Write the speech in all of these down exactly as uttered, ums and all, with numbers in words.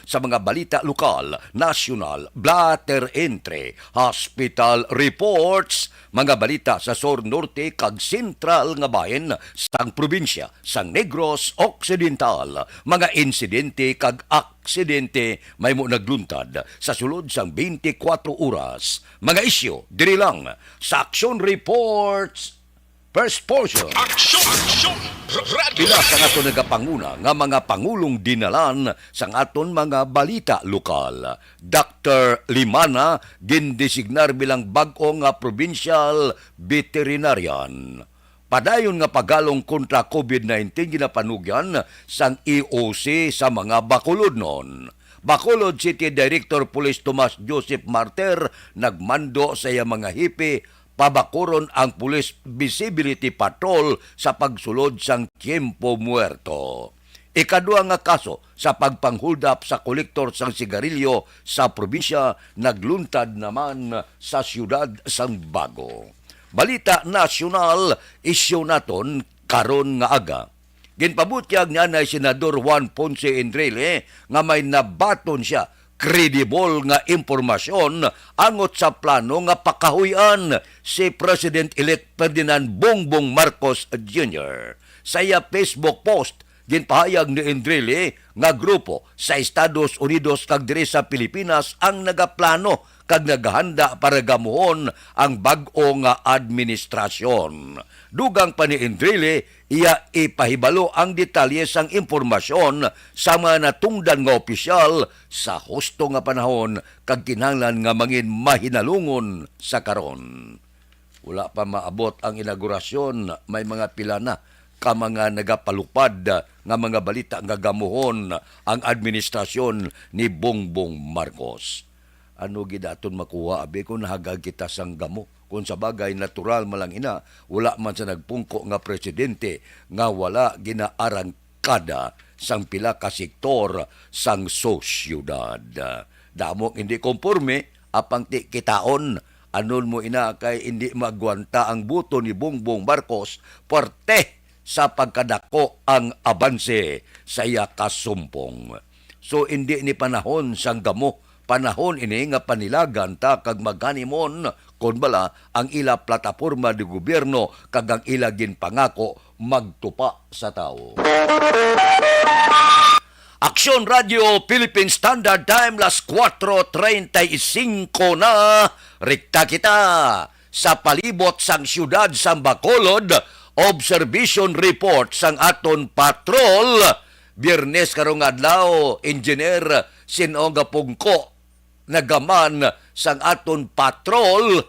Sa mga balita lokal, nasyonal, blotter entry, hospital reports, mga balita sa sur, norte, kag sentral nga bahin sang probinsya, sang Negros Occidental, mga insidente kag aksidente may mo nagluntad sa sulod sang twenty-four oras, mga isyu diri lang sa Action Reports First Portion. Action! Action! Radyo! Pila sa aton nagapanguna nga mga pangulong dinalan sang aton mga balita lokal. Doctor Limana gindesignar bilang bag-o nga provincial veterinarian. Padayon nga pagalong kontra COVID nineteen ginapanugyan sang E O C sa mga Bacolodnon. Bacolod City Director Police Tomas Joseph Martir nagmando sa iya mga hepe pabakuron ang Police Visibility Patrol sa pagsulod sang Tiempo Muerto. Ikadua nga kaso sa pag-hold up sa kolektor sang sigarilyo sa probinsya nagluntad naman sa siyudad sang Bago. Balita nasyonal, isyu naton karon nga aga. Ginpabutyag ni anay Senador Juan Ponce Enrile nga may nabaton siya kredibol nga impormasyon angot sa plano nga pakahuy-an si President-elect Ferdinand Bongbong Marcos Junior. Sa iya Facebook post, ginpahayag ni Enrile nga grupo sa Estados Unidos kag diri sa Pilipinas ang nagaplano kag naghanda para gamuhon ang bag-o nga administrasyon. Dugang pa ni Enrile, iya ipahibalo ang detalye sang impormasyon sa mga natungdan nga opisyal sa husto nga panahon kag kinahanglan nga mangin mahinalungon sa karon. Wala pa maabot ang inaugurasyon, may mga pila na ka mga nagapalupad nga mga balita nga gamuhon ang administrasyon ni Bongbong Marcos. Ano gid aton makuha, abi, kung nahagag kita sang gamo? Kung sa bagay, natural man lang ina, wala man sa nagpungko nga presidente nga wala ginaarangkada sang pila ka sektor sang sosyedad. Damo ang hindi konporme, apang ti kitaon, anon mo ina kay hindi magwanta ang buto ni Bongbong Marcos, puwerte sa pagkadako ang abanse sa iya kasumpong. So, hindi ni panahon sang gamo, panahon ini nga panilagan ta kag maghanimon kon bala ang ila plataporma de gobyerno kag ang ila ginpangako magtupa sa tawo. Aksyon Radio Philippine Standard Time, las kuwatro treinta y cinco na. Rekta kita sa palibot sang siyudad sang Bacolod. Observation report sang aton patrol. Biyernes karong adlaw, Engineer, sin-o nga pungko nagaman sang aton patrol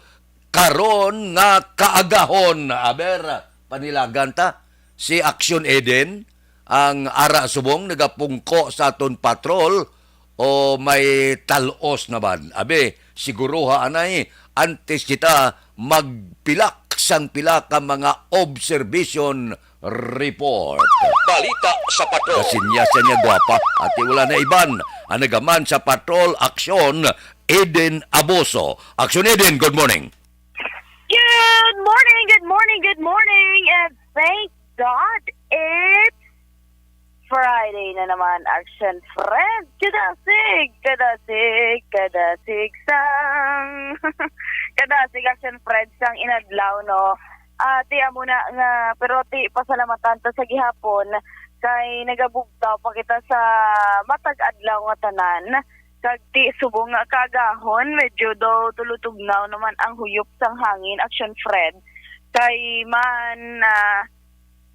karon nga kaagahon? Aber, panilagan ta. Si Action Eden, ang ara subong nagapungko sa aton patrol, o may talos naman? Abi, siguruha anay, antes kita magpilak sang pila ka mga observation report. Balita sa patrol. Kasinya sa niya gwapa, ati wala na iban. Ang nagaman sa patrol, Action Eden Aboso. Action Eden, good morning. Good morning, good morning, good morning, and thank God it's Friday na naman, Action Friend. Kadasig, kadasig, kadasig sang. Kadasig, Action Friend, sang inadlaw, no? Ah, ti amo na nga, pero ti pasalamatan ta sa gihapon kay nagabugtaw pa kita sa matag adlaw nga tanan. Kag ti subong nga kaagahon, medyo daw tulutugnaw naman ang huyop sang hangin, Action Friend. Kay man, ah,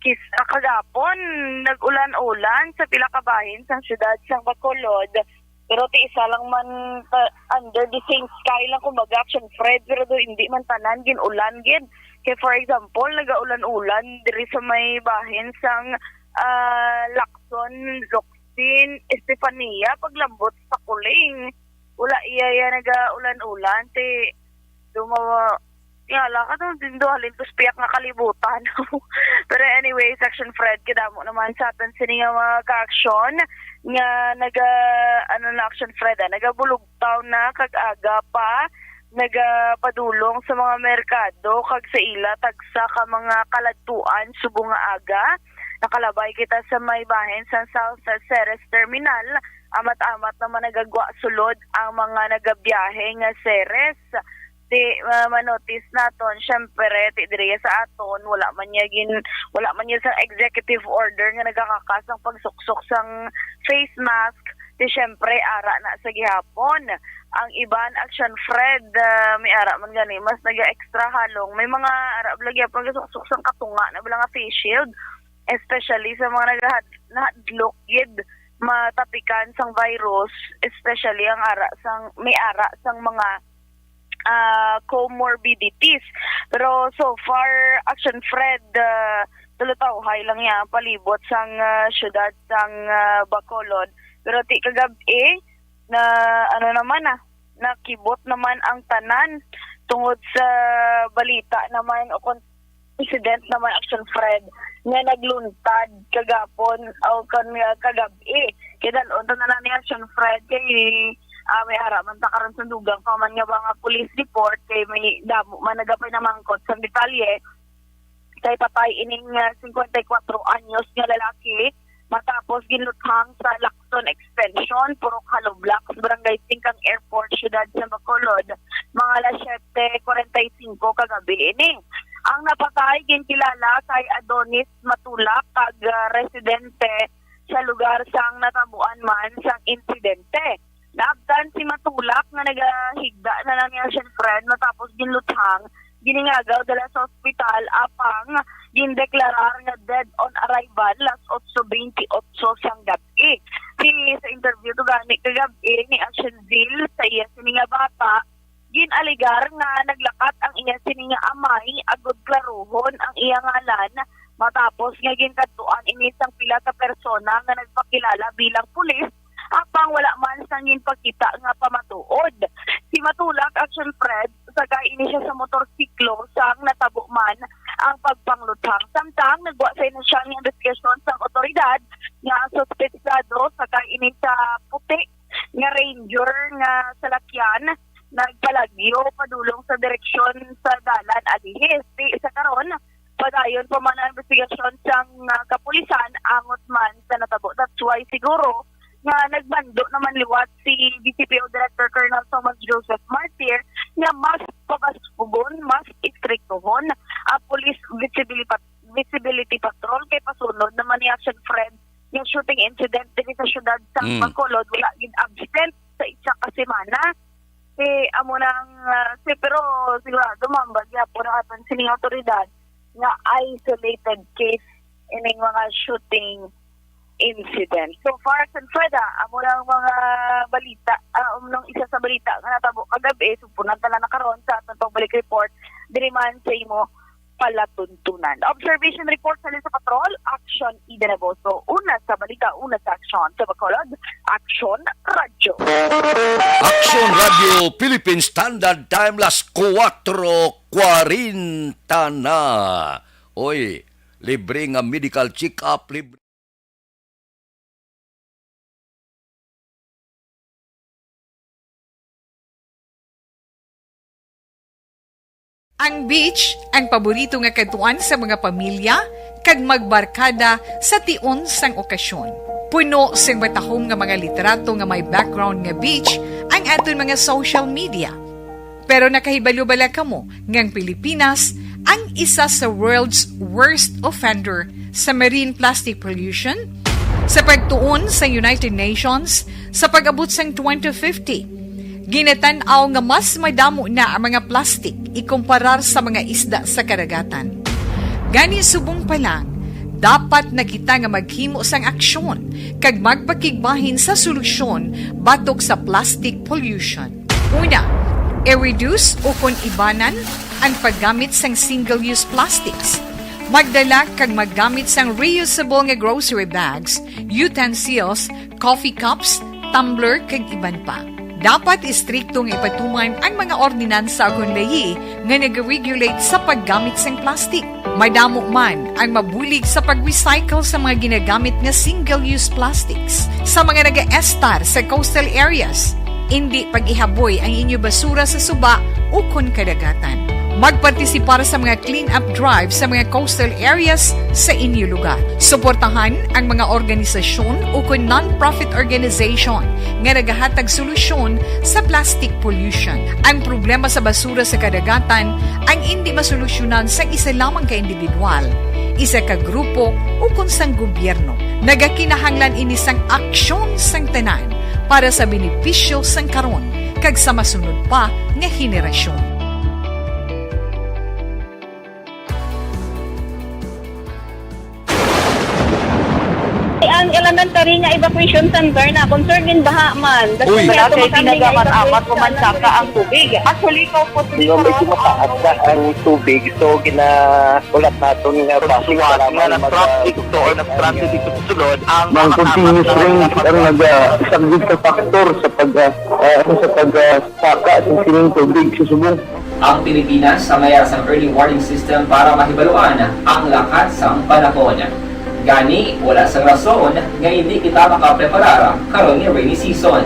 kis-, ah, kagapon, nag-ulan-ulan sa pila ka bahin sang siyudad sang Bacolod. Pero ti isa lang man, ah, under the same sky lang, kumbaga, Action Friend, pero do hindi man tanan gin-ulan gid. Kay, for example, nagaulan-ulan diri sa may bahin sang, ah, Lacson, Locsin, Estefania, paglambot sa Kuling. Wala iya, iya nagaulan-ulan, ti dumawa, yala ka daw din do, halin to sa piyak nga kalibutan. Pero anyway, Action Friend, kadamo naman sa aton sini nga mga ka-aksyon nga naga, ano na, Action Friend, ah, nagabulugtaw na kag aga pa nagapadulong sa mga merkado kag sa ila tagsa ka mga kaladtuan subong nga aga. Nakalabay kita sa may bahin sa South Ceres Terminal, amat-amat naman nagagwa sulod ang mga nagabiyahe nga series. Ti, ah, manotis naton, syempre, ti diri sa aton, wala man niya gin-, wala man niya sa executive order nga nagakakas ang pagsuksok sang face mask. Ti syempre, ara na sa gihapon. Ang iban, Action Fred, ah, may ara man gani, mas naga-extra halong. May mga ara bala gyapon gasuksok sang katunga na bala nga face shield, especially sa mga nagahad-, nahadlok gid matapikan sang virus, especially ang ara sang, may ara sang mga, ah, comorbidities. Pero so far, Action Fred, ah, tulutawhay lang niya ang palibot sang, ah, syudad sang, ah, Bacolod. Pero ti kagab-i na, ano naman, ah, nakibot naman ang tanan tungod sa balita naman o kon-, incident naman, Action Fred, nga nagluntad kagapon o kon nga kagab-i. Kay dan-on ta na lang ni Action Fred kay, ah, may ara man ta karon sa dugang pa man nga mga police report kay may damo man nagapay namangkot sa detalye. Kay patay ining, ah, singkwenta y kuwatro anyos nga lalaki matapos ginluthang sa Lacson Extension, Purok Hollow Blocks, Barangay Singkang Airport, Siyudad sa Bacolod, mga alas siyete kwarenta y singko kagabi ini. Ang napatay ginkilala kay Adonis Matulak kag, ah, residente sa lugar sang natabuan man sang insidente. Naabtan si Matulak nga nagahigda na lang niya, siyempre, matapos ginluthang, giningagaw dala sa ospital, apang gindeklarar nga dead on arrival las otso beintiotso sang gab-i. Si, sa interview to gani kagab-i ni Ashenville sa iya sini nga bata, ginalegar nga naglakat ang iya sini nga amay agud klaruhon ang iya ngalan, matapos nga ginkadtuan ini sang pila ka persona nga nagpakilala bilang pulis, apang wala man sang ginpakita nga pamatuod. Si Matulak, Action Fred, sakay ini siya sa motorsiklo sang natabo man ang pagpangluthang. Samtang nagwa sa ina siya nga investigasyon sang otoridad nga ang suspetsado sakay ini sa puti nga Ranger nga salakyan nagpalagyo padulong sa direksyon sa dalan Alihis. Ti sa karon, padayon pa man ang investigasyon sang, ah, kapulisan angot man sa natabo. That's why siguro nga nagmando naman liwat si D C P O Director Colonel Thomas Joseph Martir nga mas pabaskugon, mas istriktohon ang police visibility pat-, visibility patrol kay pasunod naman ni Action Fred nga shooting incident diri sa siyudad sa Mm. Bacolod, wala gid absent sa isa ka semana. Si, amo nang, ah, si, pero sigurado, ma'am, bagya po na aton sining otoridad nga isolated case ining mga shooting incident. So far, San Freda, amo nang mga balita, ah, amo nang isa sa balita nga natabo kagabi, sugpunan ta lang na karon sa aton pagbalik report diri man sa imo palatuntunan. Observation report sa Lisa Patrol, Action Ida Naboso. Una sa balita, una sa aksyon. Sa Bacolod, Action Radyo. Action Radio Philippine Standard Time, las kuwatro kwarenta na. Oy, libre nga medical check-up, libre. Ang beach, ang paborito nga kadtuan sa mga pamilya kag magbarkada sa tion sang okasyon. Puno sing matahom nga mga litrato nga may background nga beach ang aton mga social media. Pero nakahibalo bala kamo nga ang Pilipinas ang isa sa world's worst offender sa marine plastic pollution? Sa pagtuon sa United Nations, sa pag-abot sang twenty fifty, ginatan-aw nga mas madamo na ang mga plastic ikumparar sa mga isda sa kadagatan. Gani, subong pa lang, dapat na kita nga maghimo sang aksyon kag magpakigbahin sa solusyon batok sa plastic pollution. Una, i-reduce o kon ibanan ang paggamit sang single-use plastics. Magdala kag maggamit sang reusable nga grocery bags, utensils, coffee cups, tumbler, kag iban pa. Dapat istrikto nga ipatuman ang mga ordinansa kon layi nga nag-regulate sa paggamit sang plastic. Madamo man ang mabulig sa pag-recycle sa mga ginagamit nga single-use plastics. Sa mga nagaestar sa coastal areas, indi pag-ihaboy ang inyo basura sa suba ukon kadagatan. Magpartisipar sa mga clean-up drive sa mga coastal areas sa inyo lugar. Suportahan ang mga organisasyon ukon non-profit organization nga nagahatag solusyon sa plastic pollution. Ang problema sa basura sa kadagatan ang indi masolusyonan sang isa lamang ka individual, isa ka grupo, ukon sang gobyerno. Nagakinahanglan ini sang aksyon sang tanan para sa benepisyo sang karon kag sa masunod pa nga henerasyon. Ang elementary nga evacuation center na concerned in baha man. Uy. Wala kay tinaga man, amat ko man saka ang tubig. Actually, ko po. Di ba, medyo mataas na ang tubig, so gina-, ulat naton nga basi nga nag-transit to or nag-transit dito sa sulod ang mga continuous rain ang nag-, ah, isa gid sa factor sa pag, ah, ah, sa pag, ah, saka sa sining tubig sa subong. Ang Pilipinas ang mayara sang early warning system para mahibaluan ang lakat sang panahon. Gani, wala sang rason nga indi kita makapreparar karon nga rainy season.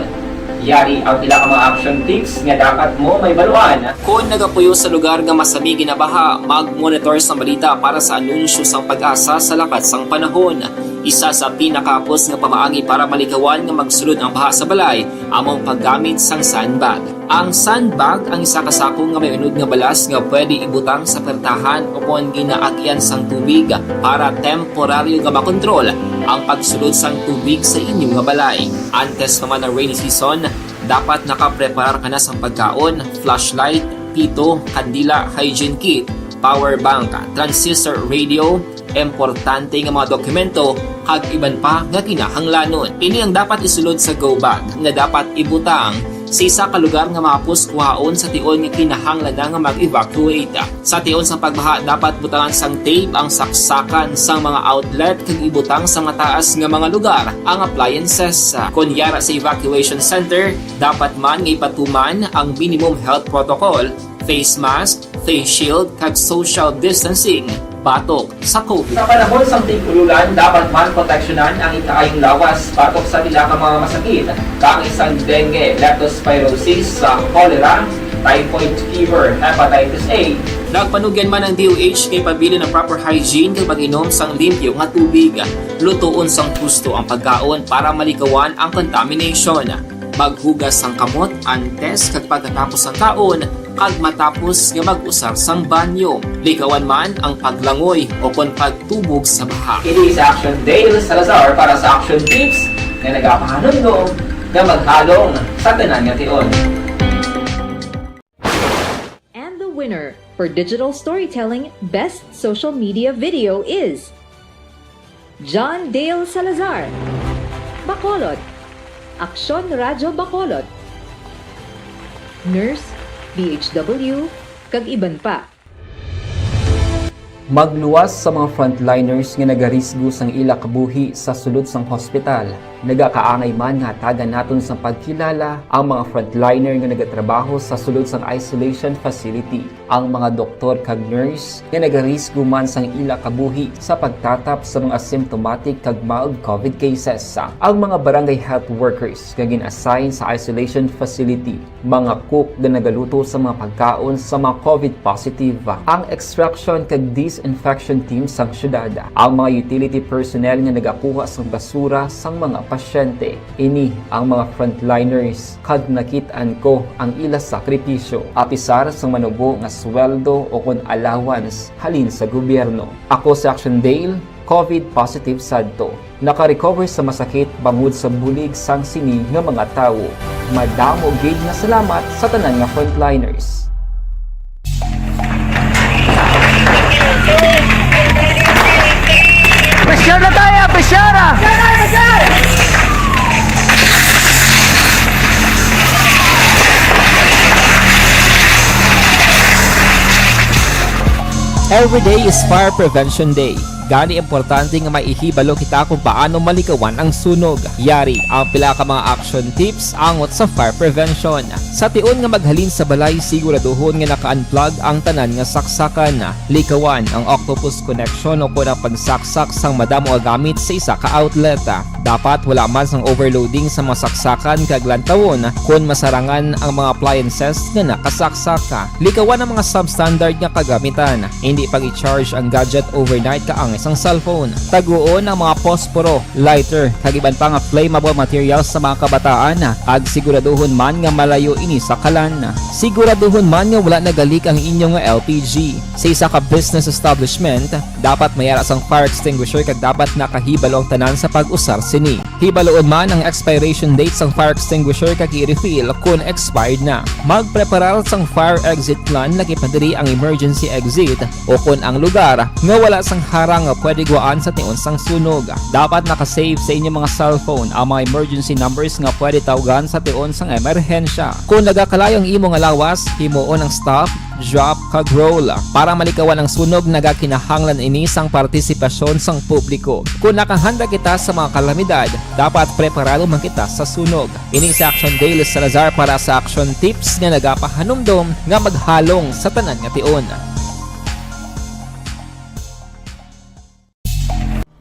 Yari ang pila ka mga action tips nga dapat mo mahibaluan. Kon nagapuyo sa lugar nga masami ginabaha, mag-monitor sang balita para sa anunsyo sang PAGASA sa lakat sang panahon. Isa sa pinakahapos nga pamaagi para malikawan nga magsulod ang baha sa balay amo ang paggamit sang sandbag. Ang sandbag ang isa ka sako nga may unod nga balas nga pwede ibutang sa pertahan o kon ginaagyan sang tubig para temporaryo nga makontrol ang pagsulod sang tubig sa inyo nga balay. Antes pa man ang rainy season, dapat nakapreparar ka na sang pagkaon, flashlight, pito, kandila, hygiene kit, power bank, transistor radio, importante nga mga dokumento, kag iban pa nga kinahanglanon. Ini ang dapat isulod sa go bag nga dapat ibutang sa isa ka lugar nga mahapos kuhaon sa tion nga kinahanglan na nga mag-evacuate. Sa tion sang pagbaha, dapat butangan sang tape ang saksakan sang mga outlet kag ibutang sa mataas nga mga lugar ang appliances. Kon yara sa evacuation center, dapat man nga ipatuman ang minimum health protocol, face mask, face shield, kag social distancing batok sa COVID. Sa panahon sang tig-ululan, dapat man proteksyonan ang ikaayong lawas batok sa pila ka mga masakit, kaangay sang dengue, leptospirosis, sa cholera, typhoid fever, hepatitis A. Nagpanugyan man ang D O H nga ipabilin ang proper hygiene kag pag-inom sang limpyo nga tubig. Lutoon sang husto ang pagkaon para malikawan ang contamination. Maghugas sang kamot antes kag pagkatapos sang kaon, kag matapos nga mag-usar sang banyo. Likawan man ang paglangoy o kon pagtubog sa baha. Ini si Action Dale Salazar para sa Action Tips nga nagapahanumdom nga maghalong sa tanan nga tion. And the winner for digital storytelling best social media video is John Dale Salazar, Bacolod, Aksyon Radyo Bacolod, Nurse, D H W, kag iban pa. Magluwas sa mga frontliners nga nagarisgo sang ila kabuhi sa sulod sang hospital. Nagakaangay man nga hatagan naton sang pagkilala ang mga frontliner nga nagatrabaho sa sulod sang isolation facility. Ang mga doktor kag nurse nga nagarisgo man sang ila kabuhi sa pagtatap sa mga asymptomatic kag mild COVID cases. Ang mga barangay health workers nga gin-assign sa isolation facility, mga cook nga nagaluto sa mga pagkaon sa mga COVID positive, ang extraction kag disinfection team sang syudad, ang mga utility personnel nga nagakuha sang basura sang mga pasyente. Ini ang mga frontliners, kag nakit-an ko ang ila sakripisyo, apisar sang manubo nga sweldo o kon allowance halin sa gobyerno. Ako si Action Dale, COVID positive sadto. Naka-recover sa masakit bangod sa bulig sang sini nga mga tawo. Madamo gid nga salamat sa tanan nga frontliners. Pressure na tayo! Pressure! Every day is Fire Prevention Day. Gani, importante nga may ihibalo kita kung paano malikawan ang sunog. Yari ang pila ka mga action tips angot sa fire prevention. Sa tion nga maghalin sa balay, siguraduhon nga naka-unplug ang tanan nga saksakan. Likawan ang octopus connection o kon ang pagsaksak sang madamo nga gamit sa isa ka outlet. Dapat wala man sang overloading sa mga saksakan kag lantawon kon masarangan ang mga appliances nga nakasaksak. Likawan ang mga substandard nga kagamitan. Hindi pag-i-charge ang gadget overnight kaangay sang cellphone. Taguon ang mga posporo, lighter, kag iban pa nga flammable materials sa mga kabataan, kag siguraduhon man nga malayo ini sa kalan. Siguraduhon man nga wala nagalik ang inyo nga L P G. Sa isa ka business establishment, dapat may ara sang fire extinguisher kag dapat nakahibalo ang tanan sa pag-usar sini. Hibaloon man ang expiration date sang fire extinguisher kag i-refill kon expired na. Magpreparar sang fire exit plan, lagi pa diri ang emergency exit o kon ang lugar nga wala sang harang nga pwede guwaan sa tion sang sunog. Dapat naka-save sa inyo mga cellphone ang mga emergency numbers nga pwede tawgan sa tion sang emerhensya. Kon nagakalayo ang imo nga lawas, himuon ang stop, drop, kag roll. Para malikawan ang sunog, nagakinahanglan ini sang partisipasyon sang publiko. Kon nakahanda kita sa mga kalamidad, dapat preparado man kita sa sunog. Ini si Action Dale Salazar para sa Action Tips nga nagapahanumdom nga maghalong sa tanan nga tion.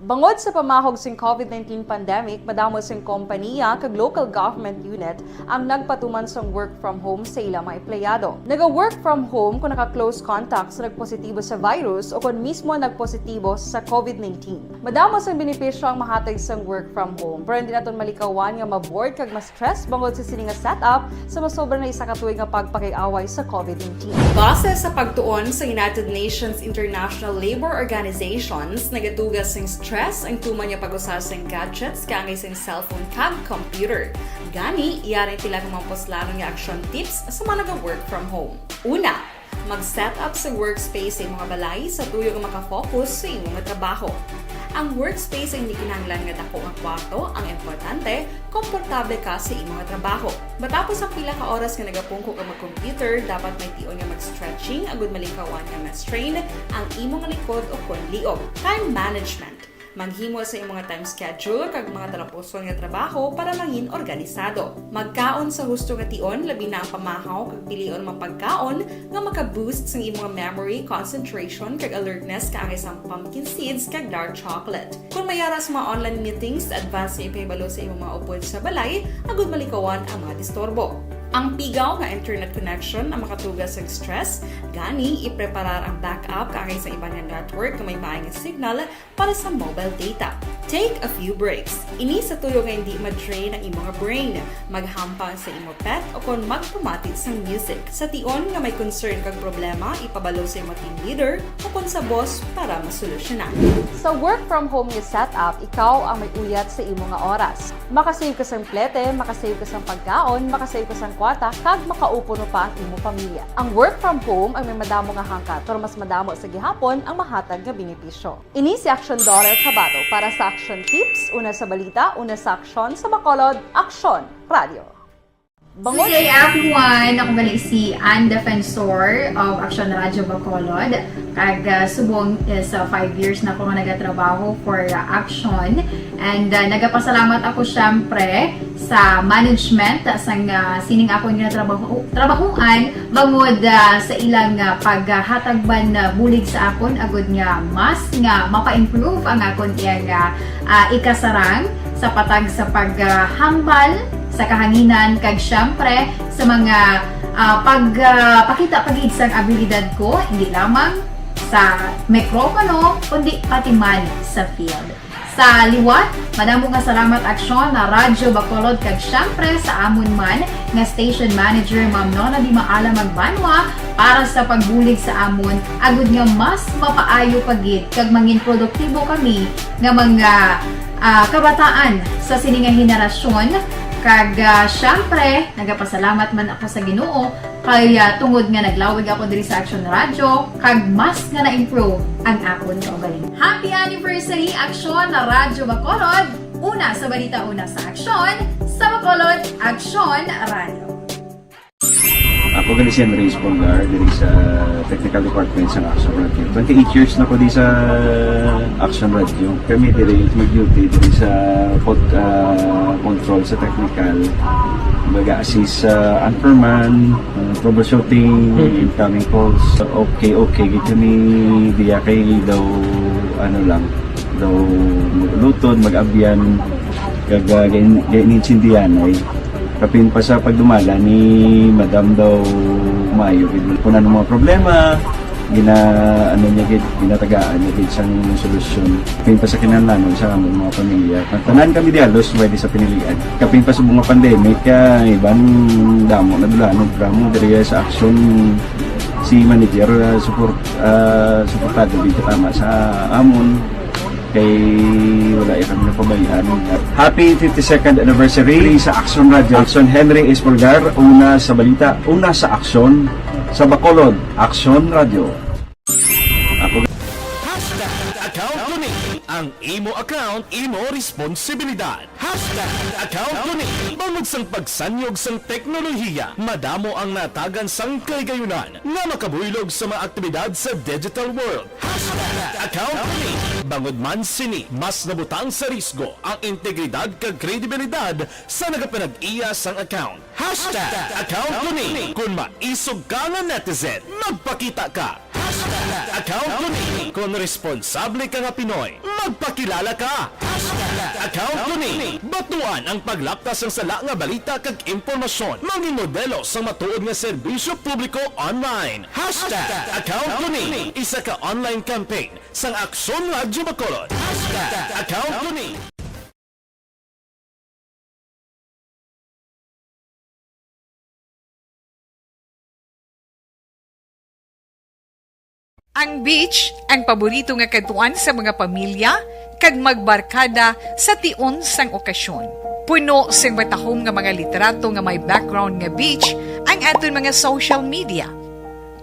Bangod sa pamahog sing COVID nineteen pandemic, madamo sing kompaniya kag local government unit ang nagpatuman sang work from home sa ila mga empleyado. Naga-work from home kung naka-close contact sa nagpositibo sa virus o kon mismo nagpositibo sa COVID nineteen. Madamo sang benepisyo ang mahatag sang work from home, pero hindi naton malikawan nga ma-bored kag ma-stress bangod sa sini nga setup sa masobra na isa ka tuig nga pagpakig-away sa COVID nineteen. Base sa pagtuon sa United Nations International Labour Organizations, nagatuga sing stress ang tuman nga pag-usa sing gadgets kaangay sing cellphone kag computer. Gani, yari ang pila ka mga puslanon nga action tips sa mga naga-work from home. Una, mag-set up sa workspace sa imong balay sa tuyo nga makafocus sa imong trabaho. Ang workspace ay hindi kinahanglan nga dako nga kwarto, ang importante, komportable ka sa imong trabaho. Matapos ang pila ka oras nga nagapungko ka mag-computer, dapat may tion nga mag-stretching agud malikawan nga ma-strain ang imong likod o kon liog. Time management. Maghimo sa imong time schedule kag mga talapuson nga trabaho para mangin organisado. Magkaon sa husto nga tion, labi na ang pamahaw kag pilion mga pagkaon nga maka-boost sang imong memory, concentration, kag alertness kaangay sang pumpkin seeds kag dark chocolate. Kon may ara sa mga online meetings, advance nga ipahibalo sa imong mga upod sa balay agud malikawan ang mga disturbo. Ang pigaw nga internet connection ang makatuga sang stress, gani ipreparar ang backup kaangay sa iban nga network nga may maayo nga signal para sa mobile data. Take a few breaks. Ini sa tuyo nga hindi ma-drain ang imo nga brain. Maghampang sa imo pet o kon magpamati sang music. Sa tion nga may concern kag problema, ipabalo sa imo team leader o kon sa boss para masolusyonan. Sa work from home nga setup, ikaw ang may uyat sa imo nga oras. Makasave ka sang plete, makasave ka sang pagkaon, makasave ka sang kwarta, kag makaupod pa ang imo pamilya. Ang work from home ang may madamo nga hangkat, pero mas madamo sa gihapon ang mahatag nga benepisyo. Ini si Action Daughter Kabato para sa Action Tips, una sa balita, una sa aksyon, sa Bacolod, Aksyon Radio. Bangod Good day, everyone! Ako gali si Ann Defensor of Action Radio Bacolod. Kag, ah, subong is, ah, five years na ako nga nagatrabaho for, ah, Action. And, ah, nagapasalamat ako, syempre, sa management sang, ah, sining akon nga trabaho, trabahuan, bangod, ah, sa ilang, ah, paghatag man, ah, bulig sa akon, agud nga mas nga mapa-improve ang akon iyang, ah, ah, ikasarang sa patag sa paghambal sa kahanginan, kag syempre sa mga, ah, pag, ah, pakita pa gid sang abilidad ko, hindi lamang sa mikropono, kundi pati man sa field. Sa liwat, madamo nga salamat, Aksyon na Radyo Bacolod, kag syempre sa amon man nga station manager, Ma'am Nona Di Maala Magbanwa, para sa pagbulig sa amon, agud nga mas mapaayo pa gid kag mangin produktibo kami nga mga, ah, kabataan sa sini nga henerasyon. Kag, ah, syempre, nagapasalamat man ako sa Ginoo kay, ah, tungod nga naglawig ako diri sa Aksyon Radyo, kag mas nga na-improve ang akon kaugalingon. Happy anniversary, Aksyon na Radyo Bacolod! Una sa balita, una sa aksyon, sa Bacolod, Aksyon Radyo. Ako Ako gali si Henry Espolgar, diri sa technical department sa Action Radio. Twenty-eight years na ko di sa Action Radio. Kami diri mag-duty diri sa pod-, ah, control sa technical. Mag-assist sa anchorman, ah, troubleshooting, incoming calls. Okay, okay, gid kami diya kay daw, ano lang, daw mag-ulutod, mag-abyan, kag, ah, gain-, gainintindihan ay. Kapin pa sa pagdumala ni Madam daw maayo gid. Kung ano mga problema, gina-, ano niya gid, ginatagaan niya gid sang solusyon. Kapin pa sa kinahanglanon sa among mga pamilya. Tanan kami di halos pwede sa pinilian. Kapin pa sa mga pandemic, ah, iban damo na dula, ano, drama diri sa Action si manager, ah, support, ah, suportado gid tama sa amon. Kay wala ya kami napabayaan. Happy fifty-second anniversary sa Action Radio. Action Henry Espolgar, una sa balita, una sa aksyon, sa Bacolod, Action Radio. Ako Hashtag account ko ni. Ang imo account, imo responsibilidad. Hashtag account ko ni. Bangod sang pagsanyog sang teknolohiya, madamo ang natagan sang kahigayunan nga makabuylog sa mga aktibidad sa digital world. Hashtag account ko ni. Bangod man sini, mas nabutang sa risgo ang integridad kag kredibilidad sa nagapanag-iya sang account. Hashtag account ko ni. Kung maisog ka nga netizen, magpakita ka. Hashtag account ko ni. Kung responsable ka nga Pinoy, magpakilala ka. Hashtag account ko ni. Batuan ang paglapta sang sala nga balita kag impormasyon. Maging modelo sang matuod nga serbisyo publiko online. Hashtag account ko ni. Isa ka online campaign sang Aksyon Radyo Bacolod. Hashtag account ko ni. Ang beach, ang paborito nga kadtuan sa mga pamilya kag magbarkada sa tion sang okasyon. Puno sing matahom nga mga litrato nga may background nga beach ang aton mga social media.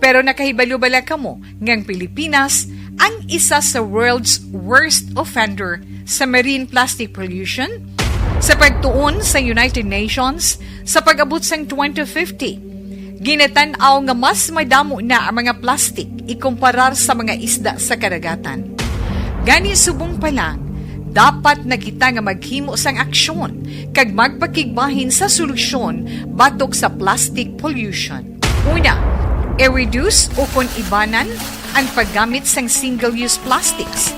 Pero nakahibalo bala kamo nga ang Pilipinas ang isa sa world's worst offender sa marine plastic pollution? Sa pagtuon sa United Nations, sa pag-abot sang twenty fifty, ginatan-aw nga mas madamo na ang mga plastik ikumparar sa mga isda sa kadagatan. Gani, subong pa lang, dapat na kita nga maghimo sang aksyon kag magpakigbahin sa solusyon batok sa plastic pollution. Una, i-reduce ukon ibanan ang paggamit sang single-use plastics.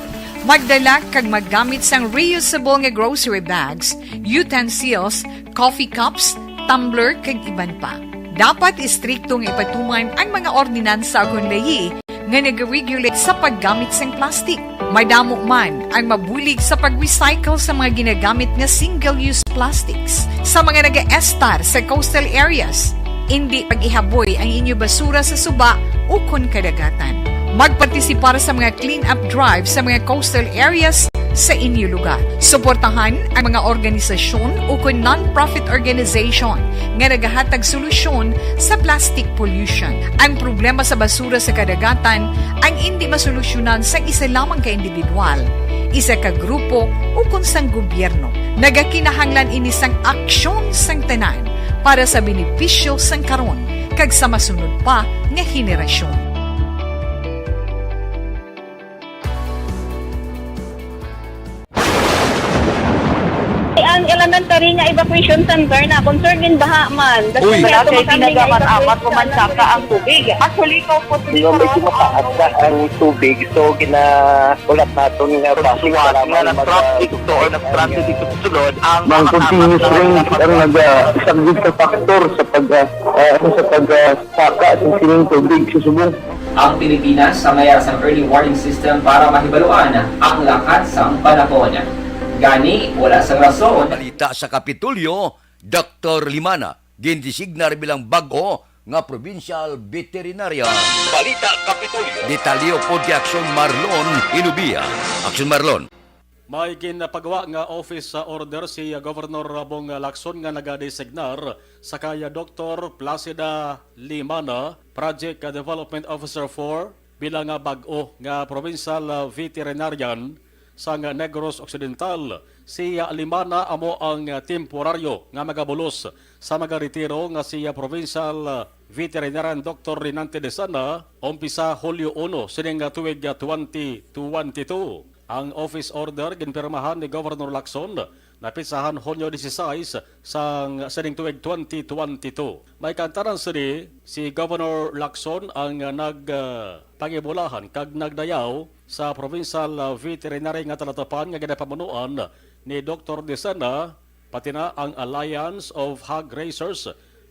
Magdala kag maggamit sang reusable nga grocery bags, utensils, coffee cups, tumbler, kag iban pa. Dapat istrikto nga ipatuman ang mga ordinansa ukon layi nga nag-regulate sa paggamit sang plastic. Madamo man ang mabulig sa pag-recycle sa mga ginagamit nga single-use plastics. Sa mga nagaestar sa coastal areas, indi pag-ihaboy ang inyo basura sa suba ukon kadagatan. Magpartisipar sa mga clean-up drive sa mga coastal areas sa inyo lugar. Suportahan ang mga organisasyon ukon non-profit organization nga nagahatag solusyon sa plastic pollution. Ang problema sa basura sa kadagatan ang indi masolusyonan sang isa lamang ka individual, isa ka grupo, ukon sang gobyerno. Nagakinahanglan ini sang aksyon sang tanan para sa benepisyo sang karon kag sa masunod pa nga henerasyon. Ang elementary nga evacuation center na concerned in baha man. That's Uy. why Wala ato kay kami nga ginagamat-amat, pumansaka ang tubig. Actually, ikaw po, Hindi, medyo mataas na ang tubig. So, gina-, ulat naton nga Sa basi suwat kailangan nga mag-, nag-traffic to or nag-transit ito sa sulod, ang Ang mga continuous apat na rain ang nag-, isa gid sa factor sa pag, ah, ah, ano, sa pag, ah, saka sa sining tubig sa subong. Ang Pilipinas sa mayar sang early warning system para mahibaluan ang lakat sang panahon. Gani, wala sang rason. Balita sa Kapitolyo, Doktor Limana, gindesignar bilang bag-o nga provincial veterinarian. Balita Kapitolyo. Detalye pod kay Aksyon Marlon Inubia. Aksyon Marlon. May ginpagawa nga office order si Governor Bong Lacson nga nagadesignar sa kay Doktor Placida Limana, Project Development Officer four, bilang nga bag-o nga provincial veterinarian sang Negros Occidental. Si Limana amo ang temporaryo nga magabulos sa magaretiro nga si Provincial Veterinarian Doctor Renante Desana, umpisa Hulyo uno sining tuig twenty twenty-two. Ang office order ginpirmahan ni Governor Lacson, napitsahan Hunyo dieciséis sang sining tuig twenty twenty-two. May kaantaran sini, si Governor Lacson ang nag, ah, pangibulahan kag nagdayaw sa provincial, ah, veterinary nga talatapan nga ginapamunuan ni Doktor Desana, pati na ang Alliance of Hog Raisers,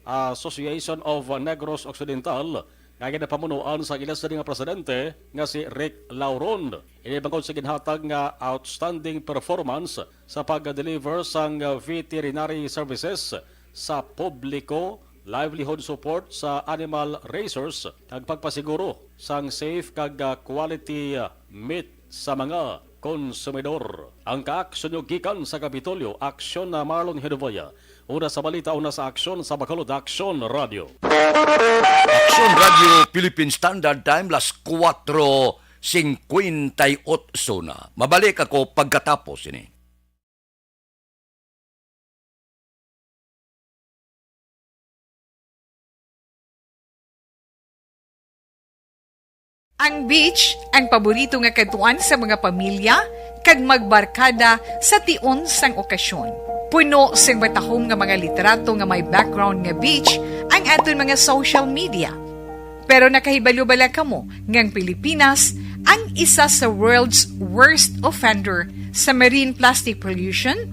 Association of Negros Occidental, nga ginapamunuan sang ila sini nga presidente nga si Rick Lauron. Ini bangod sa ginhatag nga outstanding performance sa pag-deliver sang veterinary services sa publiko, livelihood support sa animal raisers, kag pagpasiguro sang safe kag, ah, quality, ah, meat sa mga konsumidor. Ang kaaksyon nyo gikan sa Kapitolyo, Aksyon na Marlon Hinovaya. Una sa balita, una sa aksyon sa Bacolod, Aksyon Radio. Aksyon Radio Philippine Standard Time, las kuwatro singkwenta y otso na. Mabalik ako pagkatapos ini. Ang beach, ang paborito nga kadtuan sa mga pamilya, kag magbarkada sa tion sang okasyon. Puno sing matahom nga mga litrato nga may background nga beach ang aton mga social media. Pero nakahibalo bala kamo nga ang Pilipinas ang isa sa world's worst offender sa marine plastic pollution?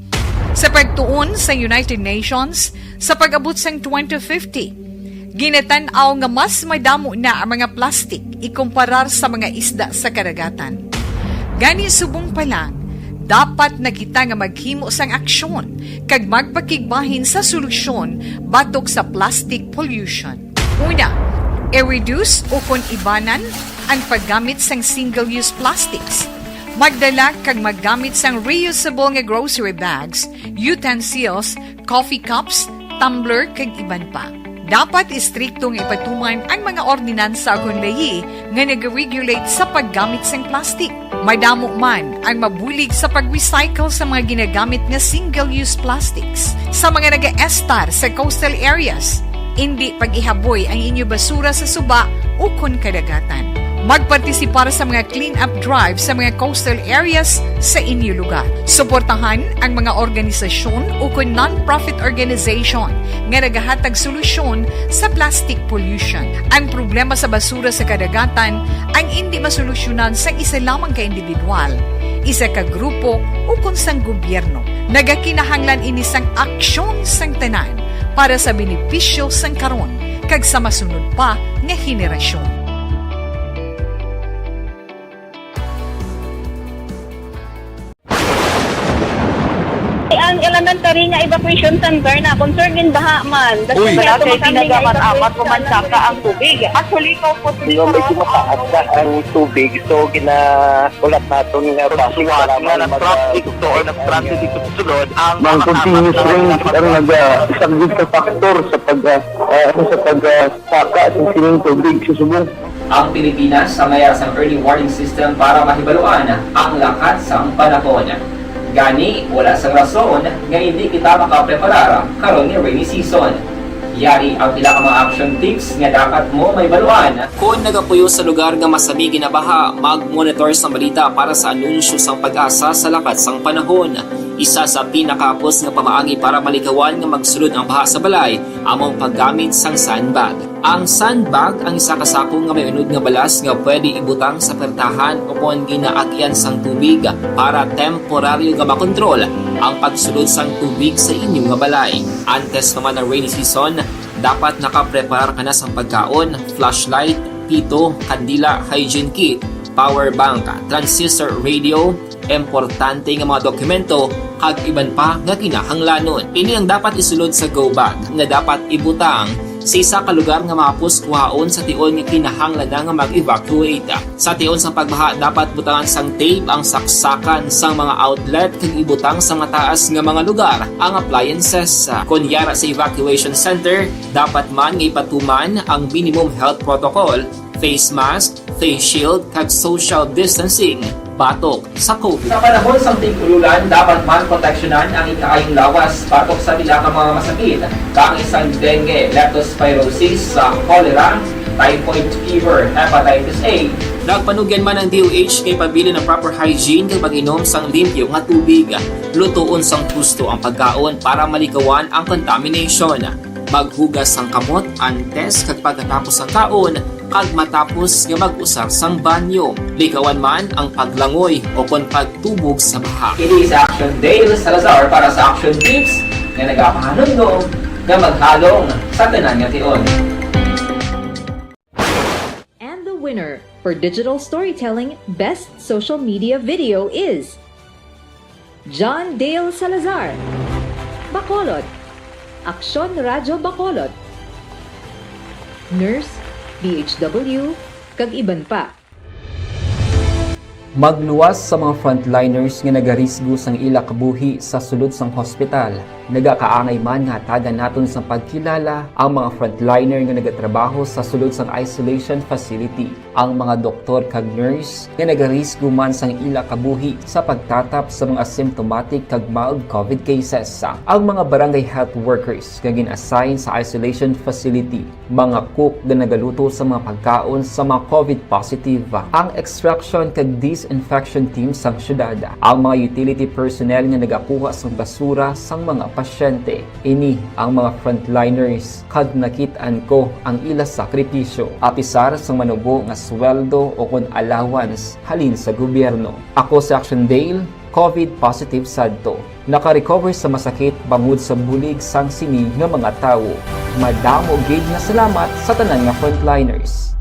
Sa pagtuon sa United Nations, sa pag-abot sang twenty fifty, ginatan-aw nga mas madamo na ang mga plastic ikumparar sa mga isda sa kadagatan. Gani, subong pa lang, dapat na kita nga maghimo sang aksyon kag magpakigbahin sa solusyon batok sa plastic pollution. Una, i-reduce ukon ibanan ang paggamit sang single-use plastics. Magdala kag maggamit sang reusable nga grocery bags, utensils, coffee cups, tumbler, kag iban pa. Dapat istrikto nga ipatuman ang mga ordinansa ukon layi nga nag-regulate sa paggamit sang plastic. Madamo man ang mabulig sa pag-recycle sa mga ginagamit nga single-use plastics. Sa mga nagaestar sa coastal areas, indi pag-ihaboy ang inyo basura sa suba ukon kadagatan. Magpartisipar sa mga clean-up drive sa mga coastal areas sa inyo lugar. Suportahan ang mga organisasyon ukon non-profit organization nga nagahatag solusyon sa plastic pollution. Ang problema sa basura sa kadagatan ang indi masolusyonan sang isa lamang ka individual, isa ka grupo, ukon sang gobyerno. Nagakinahanglan ini sang aksyon sang tanan para sa benepisyo sang karon kag sa masunod pa nga henerasyon. Ang elementary nga evacuation center na concern gin baha man. Uy. Wala kay tinaga man amat ko man saka ang tubig. Actually, ko po. Di ba, medyo mataas na ang tubig, so ginahulat naton nga traffic nga para man nag-traffic mag-, to or nag-traffic dito sa sulod, ang Ang continuous rain ang naga-, isa gid ka factor sa pag, ah, ah, ano, sa pag, ah, saka sa sining tubig sa subong. Ang Pilipinas ang mayara sang early warning system para mahibaluan ang lakat sang panahon. Gani, wala sang rason nga hindi kita makapreparar karon nga rainy season. Yari ang pila ka mga action tips nga dapat mo mahibaluan. Kon nagapuyo sa lugar nga masami ginabaha, mag-monitor sa balita para sa anunsyo sang PAGASA sa lakat sang panahon. Isa sa pinakahapos nga pamaagi para malikawan nga magsulod ang baha sa balay amo ang paggamit sang sandbag. Ang sandbag ang isa ka sako nga may unod nga balas nga pwede ibutang sa pertahan ukon ginaagyan sang tubig para temporaryo nga makontrol ang pagsulod sang tubig sa inyo nga balay. Antes pa man ang rainy season, dapat nakapreparar ka na sang pagkaon, flashlight, pito, kandila, hygiene kit, power bank, transistor radio, importante nga mga dokumento, kag iban pa nga kinahanglanon. Ini ang dapat isulod sa go bag nga dapat ibutang sa isa ka lugar nga mahapos kuhaon sa tion nga kinahanglan na nga mag-evacuate. Sa tion sang pagbaha, dapat butangan sang tape ang saksakan sang mga outlet kag ibutang sa mataas nga mga lugar ang appliances. Kon yara sa evacuation center, dapat man nga ipatuman ang minimum health protocol, face mask, face shield, kag social distancing. batok sa COVID. Sa panahon sang tig-ululan, dapat man proteksyonan ang ikaayong lawas batok sa pila ka mga masakit, kaangay sang dengue, leptospirosis, sa cholera, typhoid fever, hepatitis A. Nagpanugyan man ang D O H nga ipabilin ang proper hygiene kag pag-inom sang limpyo nga tubig. Lutoon sang husto ang pagkaon para malikawan ang contamination. Maghugas sang kamot antes kag pagkatapos sang kaon, kag matapos nga mag-usar sang banyo. Likawan man ang paglangoy o kon pagtubog sa baha. Kini si Action Dale Salazar para sa Action Tips nga nagapahanumdom nga maghalong sa tanan nga tion. And the winner for digital storytelling best social media video is John Dale Salazar, Bacolod, Aksyon Radyo Bacolod, nurse, D H W, kag iban pa. Magluwas sa mga frontliners nga nagarisgo sang ila kabuhi sa sulod sang hospital. Nagakaangay man nga hatagan naton sang pagkilala ang mga frontliner nga nagatrabaho sa sulod sang isolation facility, ang mga doktor kag nurse nga nagarisgo man sang ila kabuhi sa pagtatap sa mga asymptomatic kag mild COVID cases, ang mga barangay health workers nga gin-assign sa isolation facility, mga cook nga nagaluto sa mga pagkaon sa mga COVID positive, ang extraction kag disinfection team sang syudad, ang mga utility personnel nga nagakuha sang basura sang mga pasyente. Ini ang mga frontliners, kag nakit-an ko ang ila sakripisyo, apisar sang manubo nga sweldo o kon allowance halin sa gobyerno. Ako si Action Dale, COVID positive sadto. Naka-recover sa masakit bangod sa bulig sang sini nga mga tawo. Madamo gid nga salamat sa tanan nga frontliners.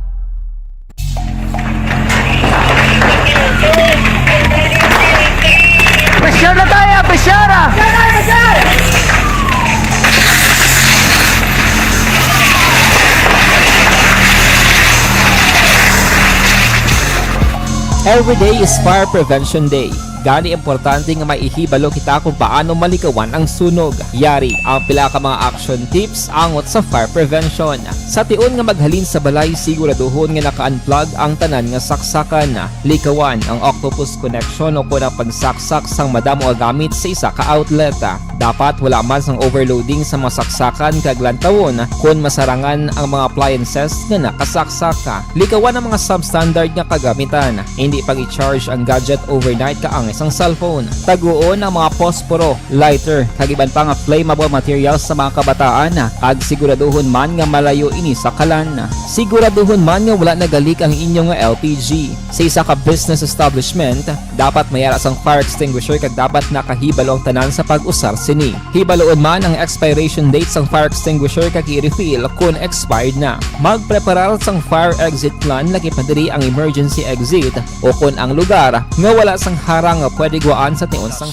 Pressure na tayo! Pressure! Every day is Fire Prevention Day. Gani, importante nga may ihibalo kita kung paano malikawan ang sunog. Yari ang pila ka mga action tips angot sa fire prevention. Sa tion nga maghalin sa balay, siguraduhon nga naka-unplug ang tanan nga saksakan. Likawan ang octopus connection o kon ang pagsaksak sang madamo nga gamit sa isa ka outlet. Dapat wala man sang overloading sa mga saksakan kag lantawon kon masarangan ang mga appliances nga nakasaksak. Likawan ang mga substandard nga kagamitan. Indi pag-i-charge ang gadget overnight kaangay sang cellphone. Taguon ang mga posporo, lighter, kag iban pa nga flammable materials sa mga kabataan, kag siguraduhon man nga malayo ini sa kalan. Siguraduhon man nga wala nagalik ang inyo nga L P G. Sa isa ka business establishment, dapat may ara sang fire extinguisher kag dapat nakahibalo ang tanan sa pag-usar sini. Hibaloon man ang expiration date sang fire extinguisher kag i-refill kon expired na. Magpreparar sang fire exit plan, lakip na diri ang emergency exit o kon ang lugar nga wala sang harang nga pwede gwaan sa tion sang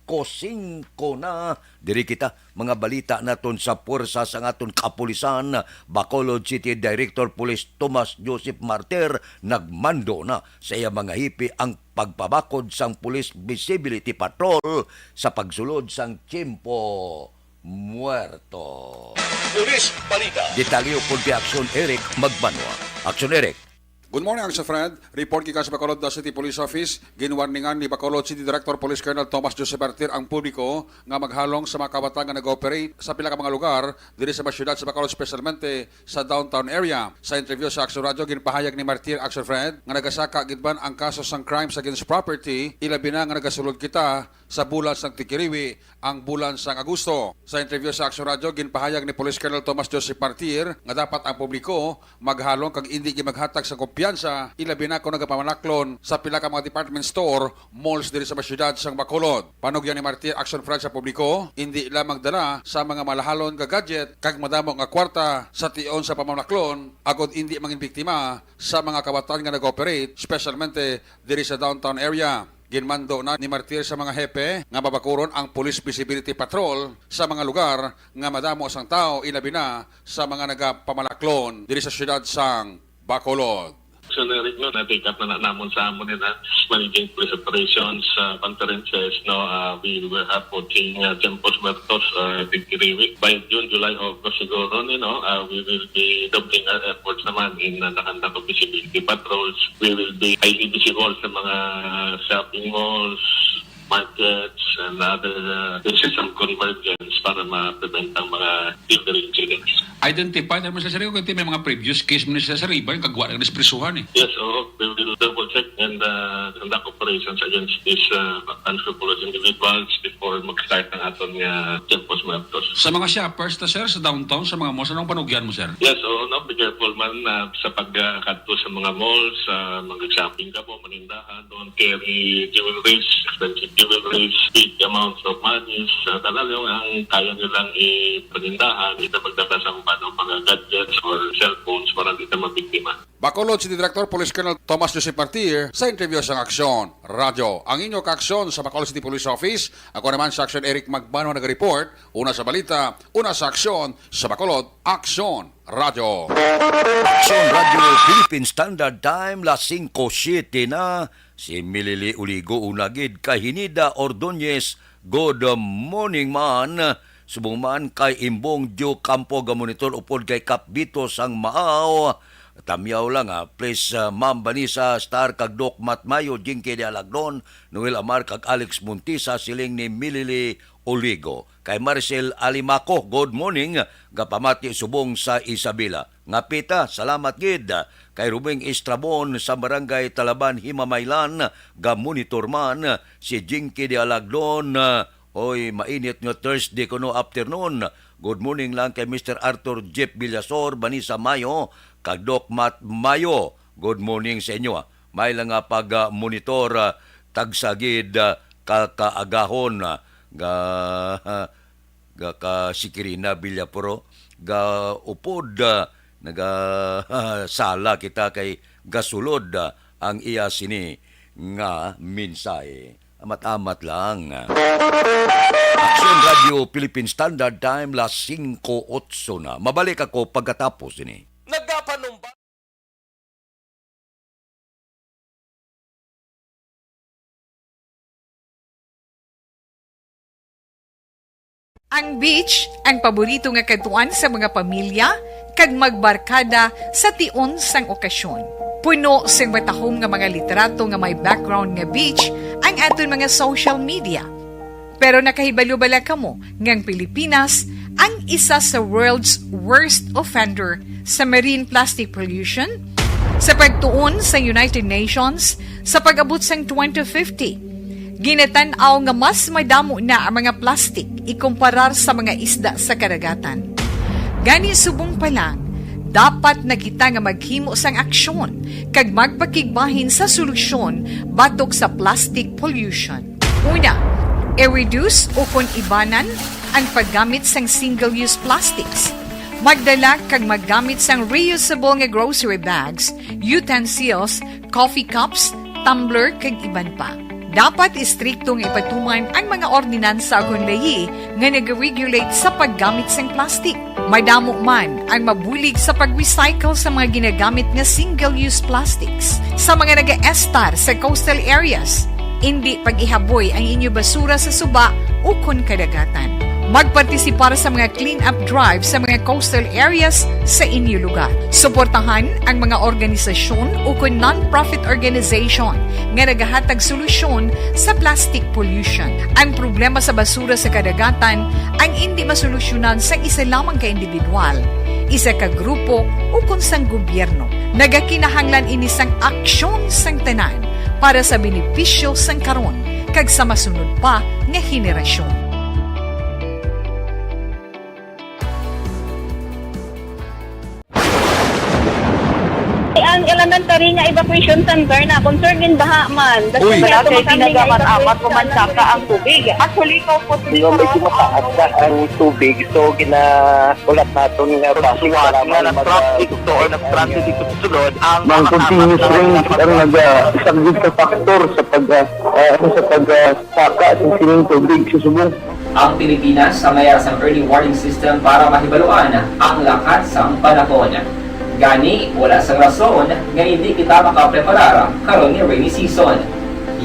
Singko-singko na. Diri kita, mga balita naton sa puwersa sang aton kapulisan. Bacolod City Director Police Tomas Joseph Martir nagmando na sa iya mga hipi ang pagpabakod sang Police Visibility Patrol sa pagsulod sang tiyempo muerto. Police Balita. Detalye kon Action Eric Magbanwa. Action Eric. Good morning, Action Fred. Report gikan sa Bacolod City Police Office. Ginwarningan ni Bacolod City Director Police Colonel Tomas Joseph Martir ang publiko nga maghalong sa mga kabataan nga nag-ooperate sa pila ka mga lugar diri sa mga syudad sa Bacolod, espesyalmente sa downtown area. Sa interview sa Action Radio, ginpahayag ni Martir, Action Fred, nga nagasaka gid man ang kaso sang crimes against property, ilabi na nga nagasulod kita sa bulan sang tigkiriwi, ang bulan sang Agosto. Sa interview sa Action Radio, ginpahayag ni Police Colonel Tomas Joseph Martir nga dapat ang publiko maghalong kag indi gid maghatag sa kumpiyansa, ilabi na kon nagapamanaklon sa pila ka mga department store, malls diri sa mga syudad sang Bacolod. Panugyan ni Martir, Action Fred, sa publiko, indi lang magdala sa mga malahalon nga gadget kag madamo nga kwarta sa tion sa pamanaklon, agod indi mangin biktima sa mga kawatan nga nag-ooperate, espesyalmente diri sa downtown area. Ginmando na ni Martir sa mga hepe nga mabakuron ang Police Visibility Patrol sa mga lugar nga madamo sang tawo, ilabi na sa mga nagapamalaklon diri sa siyudad sang Bacolod. So, Eric, no, na-take up na, na namon sa amon na managing police operations, uh, conferences, no, uh, we were uploading, uh, Tiempos Muertos, uh, tigkiriwi. By June, July, August siguro, you know, uh, we will be doubling our efforts naman in, uh, the conduct of visibility patrols. We will be highly visible sa mga shopping malls, markets, and other, uh, places of convergence para ma-prevent ang mga delivery incidents. Identify naman sa sarili kung may mga previous case mo sa sarili, ba yung kagwa na nisprisuhan eh. Yes, oo. We will double check and, uh, conduct operations against these, uh, unscrupulous individuals before mag-start ang aton nga Tiempos Muertos. Sa mga shoppers na, sir, sa downtown, sa mga malls, anong panugyan mo, sir? Yes, oo, no? Be careful man, uh, sa pagkadto sa mga malls, sa mga shopping ka po, manindahan, don't carry jewelries, expensive jewelries, big amounts of monies. Uh, talagang ang kaya nyo lang ipanindahan, hindi magdala sa mga gadgets or cellphones para hindi ka mabiktima. Bacolod City Director Police Colonel Thomas Joseph Martir sa interview sang Aksyon Radyo. Ang inyo kaaksyon sa Bacolod City Police Office, ako naman sa Aksyon Eric Magbano nag-report, una sa balita, una sa aksyon, sa Bacolod, Aksyon Radyo. Aksyon Radyo Philippine Standard Time, las singko siete na. Si Milili Uligo una gid kay Hinida Ordonez, good morning man. Subong man kay Imbong Joe Campo, ga-monitor upod kay Kap Bito sang Maaw. Tamyaw lang, ah. Please, ah, Ma'am Vanessa Star kag Doc Matt Mayo, Jinky de Alagdon, Noel Amar kag Alex Montisa, siling ni Milili Oligo. Kay Marcel Alimaco, good morning, gapamati subong sa Isabela. Nga pita, salamat gid. Kay Ruming Estrabon sa Barangay Talaban, Himamaylan, ga-monitor man. Si Jinky de Alagdon, ah, oy, mainit nga Thursday kuno afternoon. Good morning lang kay Mister Arthur Jeff Villasor, Vanessa Mayo, kag Doc Matt Mayo. Good morning sa inyo, ah. May lang nga pag, ah, monitor, ah, tagsa gid, ah, ka kaagahon, ah, ga, ga ka si Kirina Villapro, ga upod, ah, naga sala kita kay gasulod, ah, ang iya sini nga mensahe. Amat-amat lang. Aksyon Radio Philippine Standard Time, las singko otso na. Mabalik ako pagkatapos ini. Nagapanumba- Ang beach, ang paborito nga kadtuan sa mga pamilya kag magbarkada sa tion sang okasyon. Puno sing matahom nga mga litrato nga may background nga beach ang aton mga social media. Pero nakahibalo bala kamo nga ang Pilipinas ang isa sa world's worst offender sa marine plastic pollution? Sa pagtuon sa United Nations, sa pag-abot sang twenty fifty, ginatan-aw nga mas madamo na ang mga plastic ikumparar sa mga isda sa kadagatan. Gani, subong pa lang, dapat na kita nga maghimo sang aksyon kag magpakigbahin sa solusyon batok sa plastic pollution. Una, i-reduce ukon ibanan ang paggamit sang single-use plastics. Magdala kag maggamit sang reusable nga grocery bags, utensils, coffee cups, tumbler, kag iban pa. Dapat istrikto nga ipatuman ang mga ordinansa ukon layi nga nag-regulate sa paggamit sang plastic. Madamo man ang mabulig sa pag-recycle sa mga ginagamit nga single-use plastics. Sa mga nagaestar sa coastal areas, indi pag-ihaboy ang inyo basura sa suba ukon kadagatan. Magpartisipar sa mga clean-up drive sa mga coastal areas sa inyo lugar. Suportahan ang mga organisasyon ukon non-profit organization nga nagahatag solusyon sa plastic pollution. Ang problema sa basura sa kadagatan ang indi masolusyonan sang isa lamang ka individual, isa ka grupo, ukon sang gobyerno. Nagakinahanglan ini sang aksyon sang tanan para sa benepisyo sang karon kag sa masunod pa nga henerasyon. Ang elementary nga evacuation center na concern in baha man. Uy. Wala kay ginagamit-amat ko man saka ang tubig. Actually, ko po. Di ba, medyo mataas na ang tubig, so ginahulat naton nga traffic para nga mag-, traffic to or traffic dito sa sulod ang mga continuous rains ang nag-, ah, isang big factor sa pag, ah, ah, sa pag, ah, saka sa sining tubig sa Subo. Ang Pilipinas sa may sang early warning system para mahibaluan ang lakat sang panahon. Gani, wala sang rason nga hindi kita makapreparar karon nga rainy season.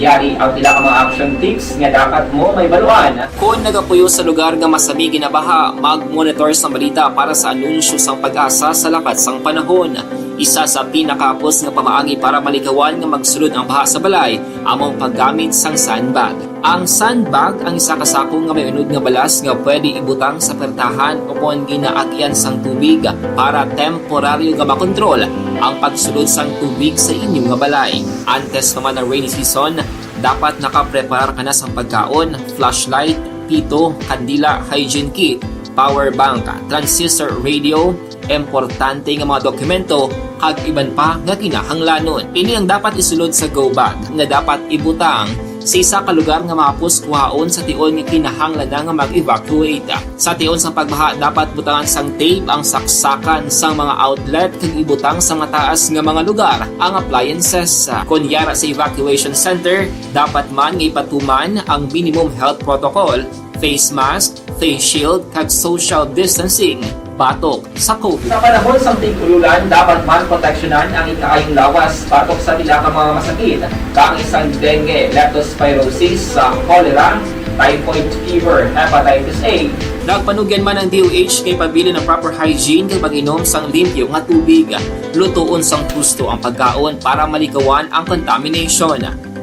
Yari ang pila ka mga action tips nga dapat mo mahibaluan. Kon nagapuyo sa lugar nga masami ginabaha, mag-monitor sang balita para sa anunsyo sang PAGASA sa lakat sang panahon. Isa sa pinakahapos nga pamaagi para malikawan nga magsulod ang baha sa balay amo ang paggamit sang sandbag. Ang sandbag ang isa ka sako nga may unod nga balas nga pwede ibutang sa pertahan o kon ginaagyan sang tubig para temporaryo nga makontrol ang pagsulod sang tubig sa inyo nga balay. Antes pa man ang rainy season, dapat nakapreparar ka na sang pagkaon, flashlight, pito, kandila, hygiene kit, power bank, transistor radio, importante nga mga dokumento, kag iban pa nga kinahanglanon. Ini ang dapat isulod sa go bag nga dapat ibutang sa isa ka lugar nga mahapos kuhaon sa tion nga kinahanglan na nga mag-evacuate. Sa tion sang pagbaha, dapat butangan sang tape ang saksakan sang mga outlet kag ibutang sa mataas nga mga lugar ang appliances. Kon yara sa evacuation center, dapat man nga ipatuman ang minimum health protocol, face mask, face shield, kag social distancing batok sa COVID. Sa panahon sang tig-ululan, dapat man proteksyonan ang ikaayong lawas batok sa pila ka mga masakit, kaangay sang dengue, leptospirosis, sa cholera, typhoid fever, hepatitis A. Nagpanugyan man ang D O H kay pabilin ang proper hygiene kag pag-inom sang limpyo nga tubig. Lutoon sang husto ang pagkaon para malikawan ang contamination.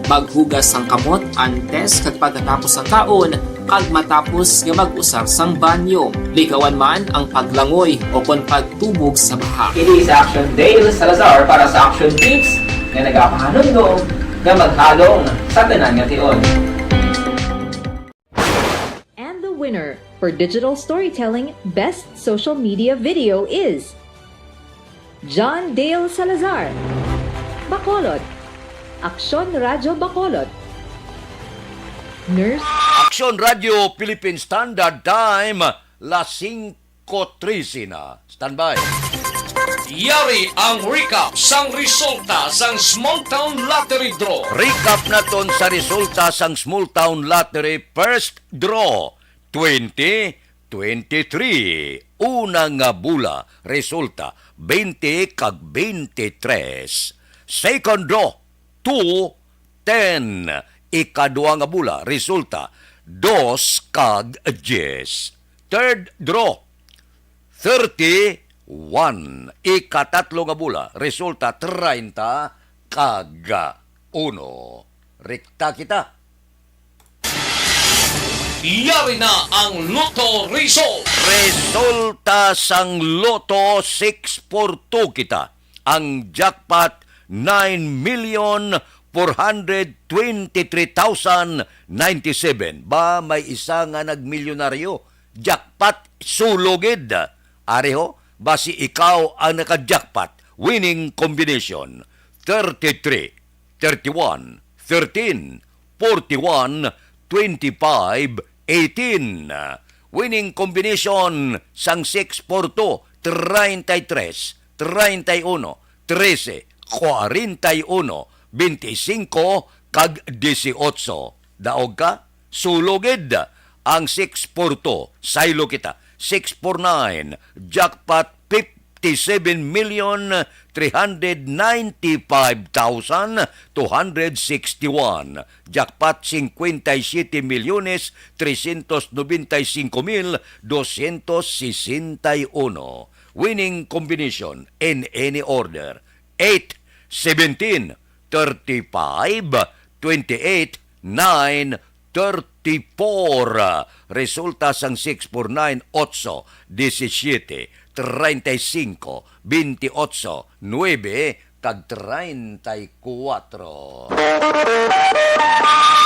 Maghugas sang kamot antes kag pagkatapos sang kaon kag matapos nga mag-usar sang banyo. Likawan man ang paglangoy o kon pagtubog sa baha. Ini si Action Dale Salazar para sa Action Tips nga nagapahanumdom nga maghalong sa tanan nga tion. And the winner for digital storytelling best social media video is John Dale Salazar, Bacolod. Aksyon Radyo Bacolod. Nurse. Aksyon Radyo Philippine Standard Time, las singko trese na. Standby. Yari ang recap sang resulta sang Small Town Lottery Draw. Recap naton sa resulta sang Small Town Lottery First Draw twenty twenty-three. Una nga bula, resulta, twenty kag twenty-three. Second draw, two, ten. Ikadua nga bula, resulta, dos kag diyes. Third draw, thirty-one. Ikatatlo nga bula, resulta, treinta kag uno. Rekta kita. Yari na ang Lotto result. Resulta sang Lotto, six four two kita. Ang jackpot, nine million four hundred twenty-three thousand ninety-seven. Ba, may isa nga nagmilyonaryo. Jackpot, sulogid. Ari ho, basi ikaw ang naka-jackpot. Winning combination, thirty-three, thirty-one, thirteen, forty-one, twenty-five, eighteen. Winning combination sang six four two, treinta y tres, treinta y uno, trese, kwarenta y uno, bente singko, kag disiotso. Daog ka? Sulogid ang six four two. Saylo kita. Six four nine, jackpot fifty-seven million three hundred ninety-five thousand two hundred sixty-one. Jackpot cincuenta y siete millones trescientos noventa y cinco mil doscientos sesenta y uno. Winning combination in any order: eight, seventeen, thirty-five, twenty-eight, nine, thirty-four. Resulta sang six four nine, otso, disisiete, treinta y cinco, veintiocho, nuebe, kag treinta y cuatro.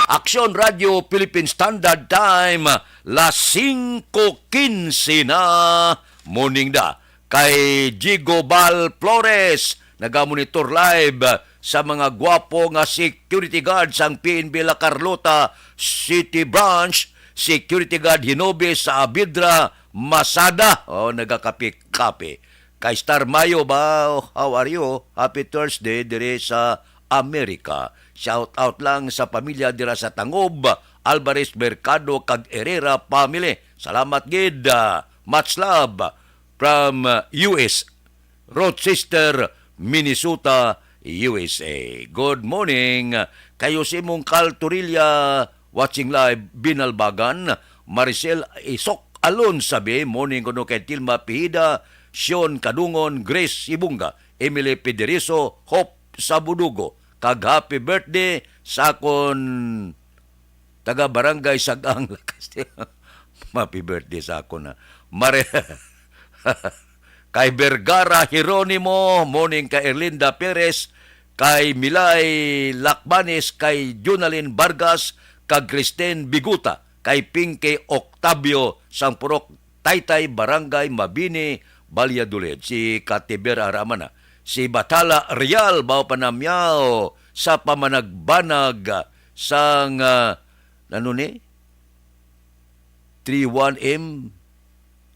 Aksyon Radyo Philippine Standard Time, las singko quince na. Morning da. Kay Jigo Bal Flores, nagamonitor live sa mga gwapo nga security guard sang P N B La Carlota City Branch, Security Guard Hinobe Saavedra Masada. Oh, nagakape-kape. Kay Star Mayo ba, how are you? Happy Thursday diri sa Amerika. Shout out lang sa pamilya dira sa Tangob, Alvarez Mercado kag Herrera family. Salamat gid. Ah, much love from, ah, U S. Rochester, Minnesota, U S A. Good morning. Kayo si mong Carl Torilla, watching live, Binalbagan. Maricel Isok Alon, sabi, morning kuno kay Tilma Pihida, Sean Kadungon, Grace Ibunga, Emily Pederizo, Hope Sabudugo, kag happy birthday sa akon taga Barangay Sagang, Lakas. Happy birthday sa akon, ha. Mare-, kay Vergara Jeronimo, morning kay Erlinda Perez, kay Milay Lakbanes, kay Junalyn Vargas, kag Christine Biguta, kay Pinky Octavio sang Purok Taytay, Barangay Mabini, Valladolid. Si Katiber Aramana, si Batala Real, Bao Panamyao, sa pamanagbanag sang, ah, ano ni? Three one M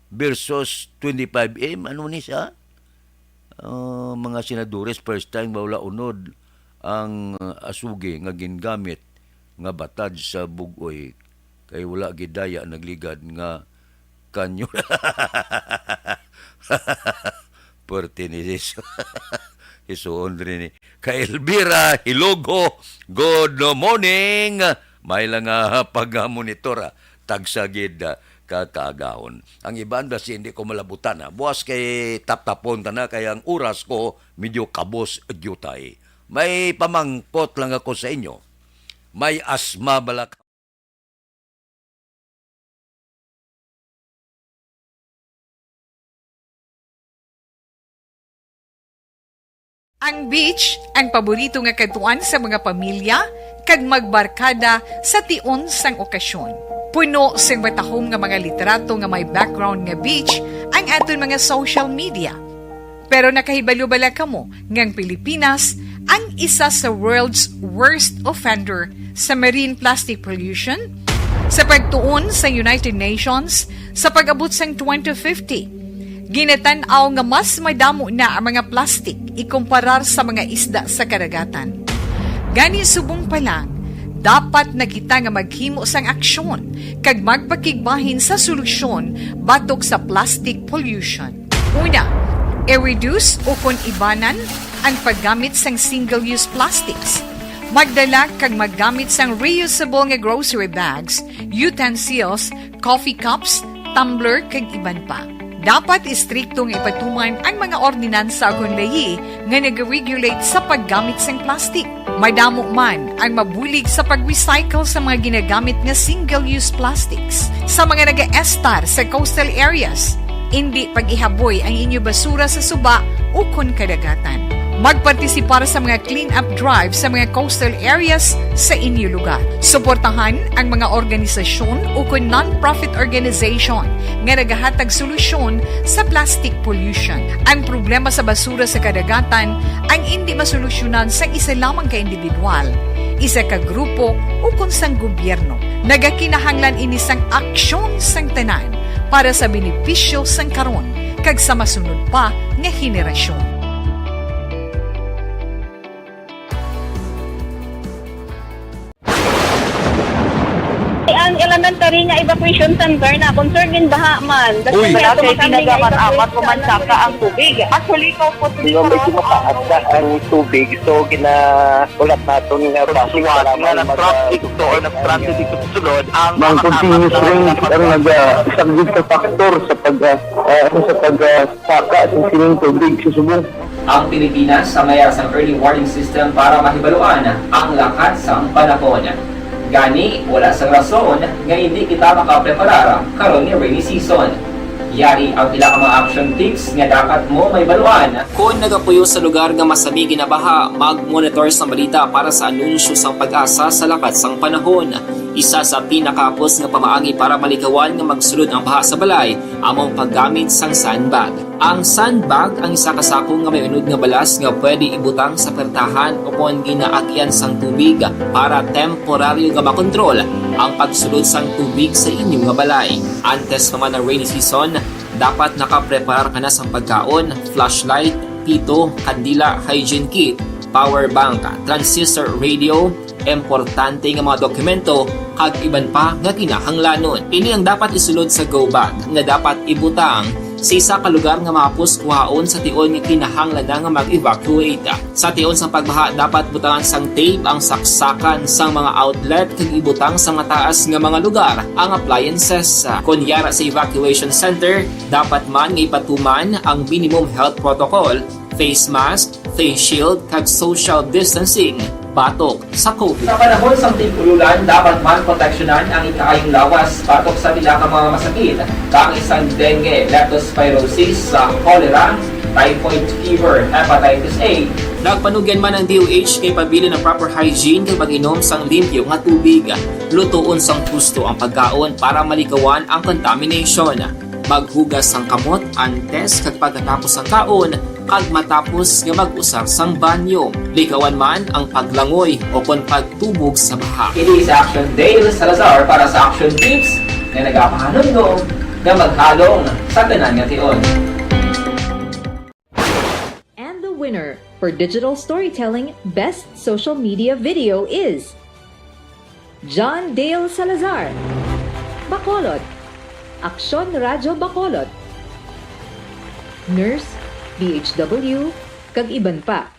versus twenty-five M. Ano ni siya? Ah, mga senadores, first time ba wala unod ang, ah, asugi nga gingamit nga batad sa bug-oy, kay wala gid daya nagligad nga kanyo. Perti ni Jesus. Isuon rin ni ka Elvira Hilogo. Good morning. May lang, ah, pag-monitor, ah. Tagsa gid, ah, ka kaagahon. Ang iban basi hindi ko malabutan, ah. Buwas kay taptapon ta na, kay ang oras ko medyo kabos diutay. May pamangkot lang ako sa inyo. May asma bala ka? Ang beach, ang paborito nga kadtuan sa mga pamilya kag magbarkada sa tion sang okasyon. Puno sing matahom nga mga litrato nga may background nga beach ang aton mga social media. Pero nakahibalo bala kamo nga ang Pilipinas ang isa sa world's worst offender sa marine plastic pollution? Sa pagtuon sa United Nations, sa pag-abot sang twenty fifty, ginatan-aw nga mas madamo na ang mga plastic ikumparar sa mga isda sa kadagatan. Gani, subong pa lang, dapat na kita nga maghimo sang aksyon kag magpakigbahin sa solusyon batok sa plastic pollution. Una, i-reduce ukon ibanan ang paggamit sang single-use plastics. Magdala kag maggamit sang reusable nga grocery bags, utensils, coffee cups, tumbler, kag iban pa. Dapat istrikto nga ipatuman ang mga ordinansa ukon layi nga nag-regulate sa paggamit sang plastic. Madamo man ang mabulig sa pag-recycle sa mga ginagamit nga single-use plastics. Sa mga nagaestar sa coastal areas, indi pag-ihaboy ang inyo basura sa suba ukon kadagatan. Magpartisipar sa mga clean-up drive sa mga coastal areas sa inyo lugar. Suportahan ang mga organisasyon ukon non-profit organization nga nagahatag solusyon sa plastic pollution. Ang problema sa basura sa kadagatan ang indi masolusyonan sang isa lamang ka individual, isa ka grupo, ukon sang gobyerno. Nagakinahanglan ini sang aksyon sang tanan para sa benepisyo sang karon kag sa masunod pa nga henerasyon. Ang elementary nga evacuation center na concern gin baha man. Uy. Wala kay ginagamat-amat, umansaka ang tubig. Actually, ikaw po, Di ba, medyo mataas na ang tubig, so ginaulat naton nga basi nga para nag-traffic to or nag-transit dito sa sulod ang mga continuous rains ang nag-, ah, isang big factor sa pag, ah, ah, sa pag, ah, saka sa sining tubig sa subong. Ang Pilipinas ang may sang early warning system para mahibaluan ang lakat sang panahon. Gani, wala sang rason nga hindi kita makapreparar karon nga rainy season. Yari ang pila ka mga action tips nga dapat mo mahibaluan. Kon nagapuyo sa lugar nga masami ginabaha, mag-monitor sang balita para sa anunsyo sang PAGASA sa lakat sang panahon. Isa sa pinakahapos nga pamaagi para malikawan nga magsulod ang baha sa balay amo ang paggamit sang sandbag. Ang sandbag ang isa ka sako nga may unod nga balas nga pwede ibutang sa pertahan ukon ginaagian sang tubig para temporaryo nga makontrol ang pagsulod sang tubig sa inyo nga balay. Antes pa man ang rainy season, dapat nakapreparar ka na sang pagkaon, flashlight, pito, kandila, hygiene kit, power bank, transistor radio, importante nga mga dokumento, kag iban pa nga kinahanglanon. Ini ang dapat isulod sa go bag nga dapat ibutang sa isa ka lugar nga mahapos kuhaon sa tion nga kinahanglan na nga mag-evacuate. Sa tion sang pagbaha, dapat butangan sang tape ang saksakan sang mga outlet kag ibutang sa mataas nga mga lugar ang appliances. Kon yara sa evacuation center, dapat man nga ipatuman ang minimum health protocol, face mask, face shield, kag social distancing batok sa COVID. Sa panahon sang tig-ululan, dapat man proteksyonan ang ikaayong lawas batok sa pila ka mga masakit, kaangay sang dengue, leptospirosis, sa cholera, typhoid fever, hepatitis A. Nagpanugyan man ang D O H kay pabilin ang proper hygiene kag pag-inom sang limpyo nga tubig. Lutoon sang husto ang pagkaon para malikawan ang contamination. Maghugas sang kamot antes kag pagkatapos sang kaon, kag matapos nga mag-usar sang banyo. Likawan man ang paglangoy o kon pagtubog sa baha. Ini si Action Dale Salazar para sa Action Tips nga nagapahanumdom nga maghalong sa tanan nga tion. And the winner for digital storytelling best social media video is John Dale Salazar, Bacolod, Aksyon Radyo Bacolod, nurse, D H W, kag iban pa.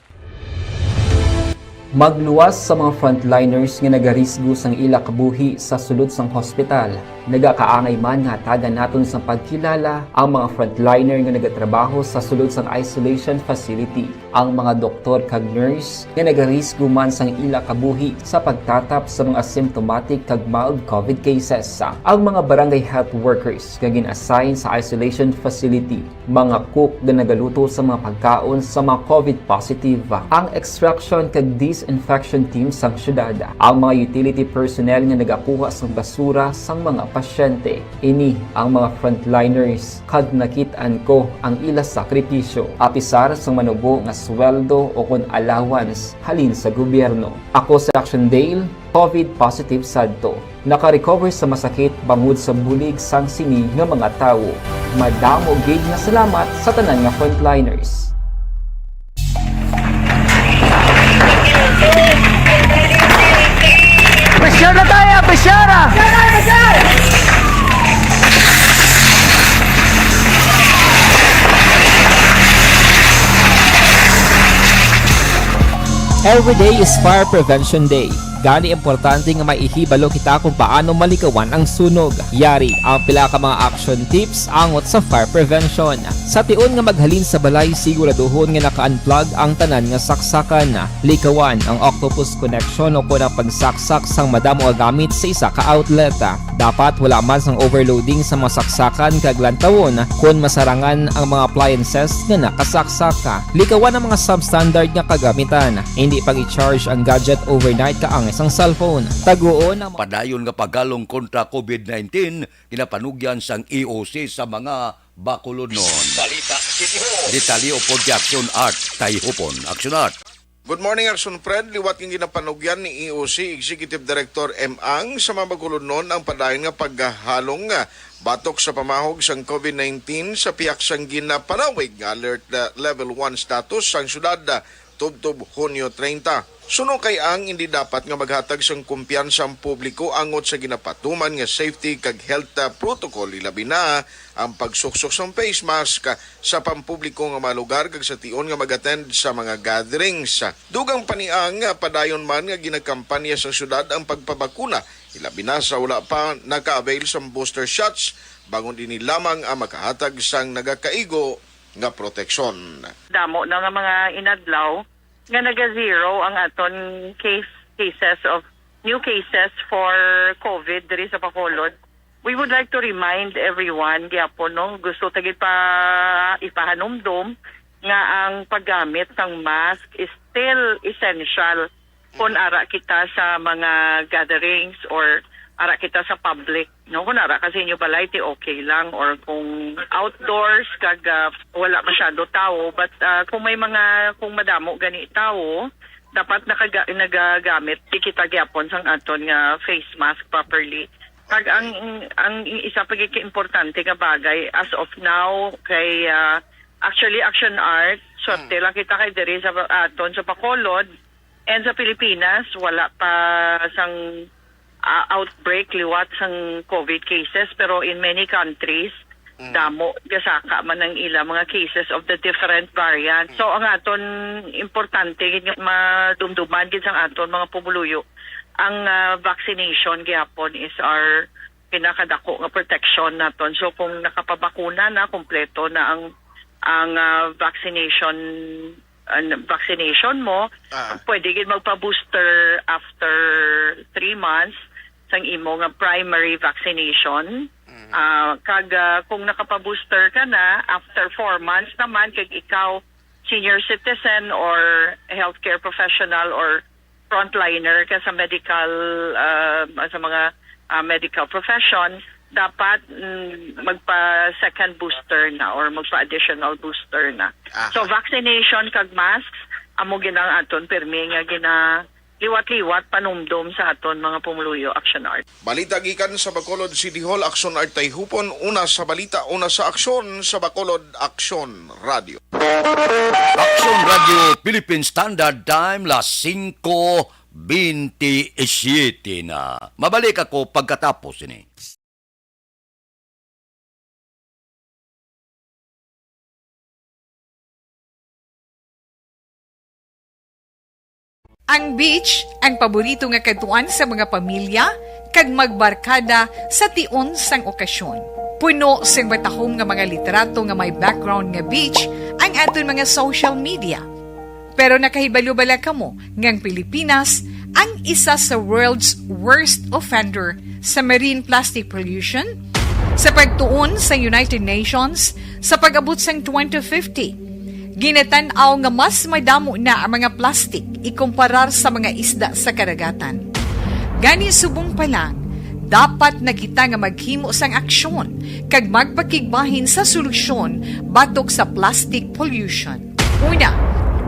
Magluwas sa mga frontliners nga nagarisgo sang ila kabuhi sa sulod sang hospital. Nagakaangay man nga hatagan naton sang pagkilala ang mga frontliner nga nagatrabaho sa sulod sang isolation facility, ang mga doktor kag nurse nga nagarisgo man sang ila kabuhi sa pagtatap sa mga symptomatic kag mild COVID cases, ang mga barangay health workers nga gin-assign sa isolation facility, mga cook nga nagaluto sa mga pagkaon sa mga COVID positive, ang extraction kag disinfection team sang syudad, ang mga utility personnel nga nagakuha sang basura sang mga pasyente. Ini ang mga frontliners kag nakit-an ko ang ila sakripisyo, apisar sang manubo nga sweldo o kon allowance halin sa gobyerno. Ako si Action Dale, COVID positive sadto. Naka-recover sa masakit bangod sa bulig sang sini nga mga tawo. Madamo gid nga salamat sa tanan nga frontliners. Pressure na tayo! Pressure! Every day is Fire Prevention Day. Gani, importante nga maihibalo kita kung paano malikawan ang sunog. Yari ang pila ka mga action tips angot sa fire prevention. Sa tion nga maghalin sa balay, siguraduhon nga naka-unplug ang tanan nga saksakan. Likawan ang octopus connection o kon ang pagsaksak sang madamo nga gamit sa isa ka outlet. Dapat wala man sang overloading sa mga saksakan kag lantawon kon masarangan ang mga appliances nga nakasaksak. Likawan ang mga substandard nga kagamitan. Hindi pag-i-charge ang gadget overnight kaangay sang cellphone. Taguon ang Padayon nga paghalong kontra COVID nineteen ginapanugyan sang E O C sa mga Bacolodnon. Balita City Hall. Detalye upod kay Action Art, Tayhupon. Action Art. Good morning, Action Fred. Liwat nga ginapanugyan ni E O C Executive Director M Ang sa mga Bacolodnon ang padayon nga paghalong, ah, batok sa pamahog sang COVID nineteen sa pihak sang ginapanawig nga alert, ah, level one status sang syudad, ah, tubtob Hunyo treinta. Suno kay Ang, hindi dapat nga maghatag sang kumpiyansa ang publiko angot sa ginapatuman nga safety kag health, ah, protocol, ilabi na ang pagsuksok sang face mask sa pampubliko nga mga lugar kag sa tion nga mag-attend sa mga gatherings. Dugang pa ni Ang, padayon man nga ginakampanya sang syudad ang pagpabakuna, ilabi na sa wala pa naka-avail sang booster shots, bangod ini lamang ang makahatag sang nagakaigo nga proteksyon. Damo na nga mga inadlaw nga naga-zero ang aton case, cases of, new cases for COVID diri sa Bacolod. We would like to remind everyone gyapon, no, gusto ta gid pa ipahanumdom nga ang paggamit sang mask is still essential kon ara kita sa mga gatherings or ara kita sa public, no? Kon ara ka sa inyo balay, ti okay lang, or kung outdoors kag, ah, wala masyado tawo, but, ah, kung may mga, kung madamo gani tawo, dapat nakaga-, nagagamit di kita gyapon sang aton nga face mask properly. Kag ang, ang isa pa gid ka importante nga bagay as of now kay, ah, actually, Action Art, swerte lang kita kay diri sa aton sa Bacolod and sa Pilipinas wala pa sang, ah, outbreak liwat sang COVID cases, pero in many countries Mm. Damo, gasaka man ang ila mga cases of the different variants. So, ang aton importante gid nga madumduman gid sang aton mga pumuluyo, ang, ah, vaccination gihapon is our pinakadako nga protection naton. So, kung nakapabakuna na, kompleto na ang, ang, ah, vaccination, ah, vaccination mo, Ah. pwede gid magpa-booster after three months sang imo nga primary vaccination. Mhm. Ah, kag, ah, kung nakapa-booster ka na, after four months naman, kag ikaw senior citizen or healthcare professional or frontliner ka sa medical, ah, sa mga, ah, medical profession, dapat, mm, magpa-second booster na or magpa-additional booster na. Aha. So, vaccination kag masks, amo gid ang aton pirmi nga gina-, liwat-liwat panumdom sa aton mga pumuluyo, Action Art. Balita gikan sa Bacolod City Hall, Action Art Tayhupon, una sa balita, una sa aksyon sa Bacolod, Action Radio. Action Radio Philippine Standard Time, las singko bentisiete na. Mabalik ako pagkatapos ini. Ang beach, ang paborito nga kadtuan sa mga pamilya kag magbarkada sa tion sang okasyon. Puno sing matahom nga mga litrato nga may background nga beach ang aton mga social media. Pero nakahibalo bala kamo nga ang Pilipinas ang isa sa world's worst offender sa marine plastic pollution? Sa pagtuon sa United Nations, sa pag-abot sang twenty fifty, ginatan-aw nga mas madamo na ang mga plastik ikumparar sa mga isda sa kadagatan. Gani, subong pa lang, dapat na kita nga maghimo sang aksyon kag magpakigbahin sa solusyon batok sa plastic pollution. Una,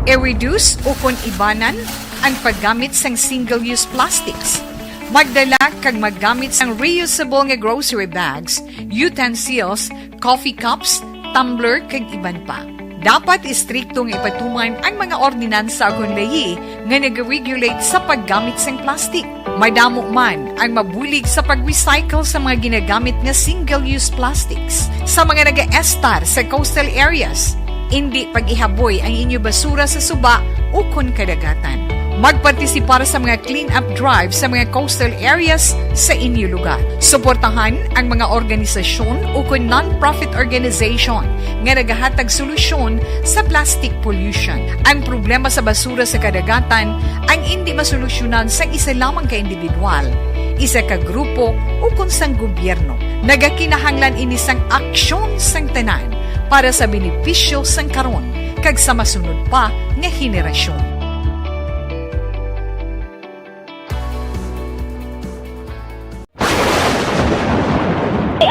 i-reduce ukon ibanan ang paggamit sang single-use plastics. Magdala kag maggamit sang reusable nga grocery bags, utensils, coffee cups, tumbler, kag iban pa. Dapat istrikto nga ipatuman ang mga ordinansa ukon layi nga nag-regulate sa paggamit sang plastic. Madamo man ang mabulig sa pag-recycle sa mga ginagamit nga single-use plastics. Sa mga nagaestar sa coastal areas, indi pag-ihaboy ang inyo basura sa suba ukon kadagatan. Magpartisipar sa mga clean-up drive sa mga coastal areas sa inyo lugar. Suportahan ang mga organisasyon ukon non-profit organization nga nagahatag solusyon sa plastic pollution. Ang problema sa basura sa kadagatan ang indi masolusyonan sang isa lamang ka individual, isa ka grupo, ukon sang gobyerno. Nagakinahanglan ini sang aksyon sang tanan para sa benepisyo sang karon kag sa masunod pa nga henerasyon.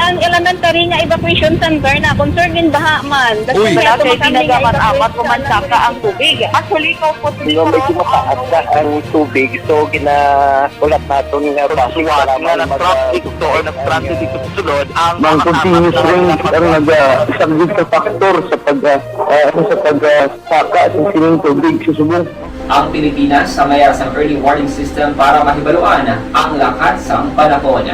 Ang elementary nga evacuation center na, concern din baha man. Uy. Wala kay ginagamat-amat, umansaka ang tubig. Actually, ikaw po, medyo mataas na ang tubig. So, gina-, ulat naton nga bus, wala nga nag-traffic to or nag-transit dito sa sulod, ang mga continuous rain ang nagasaglit sa factor sa pag, ah, ah, sa pag, ah, saka sa sining tubig sa subong. Ang Pilipinas ang mayara sang early warning system para mahibaluan ang lakat sang panahon.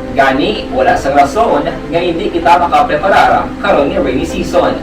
Gani, wala sang rason nga hindi kita makapreparar karon nga rainy season.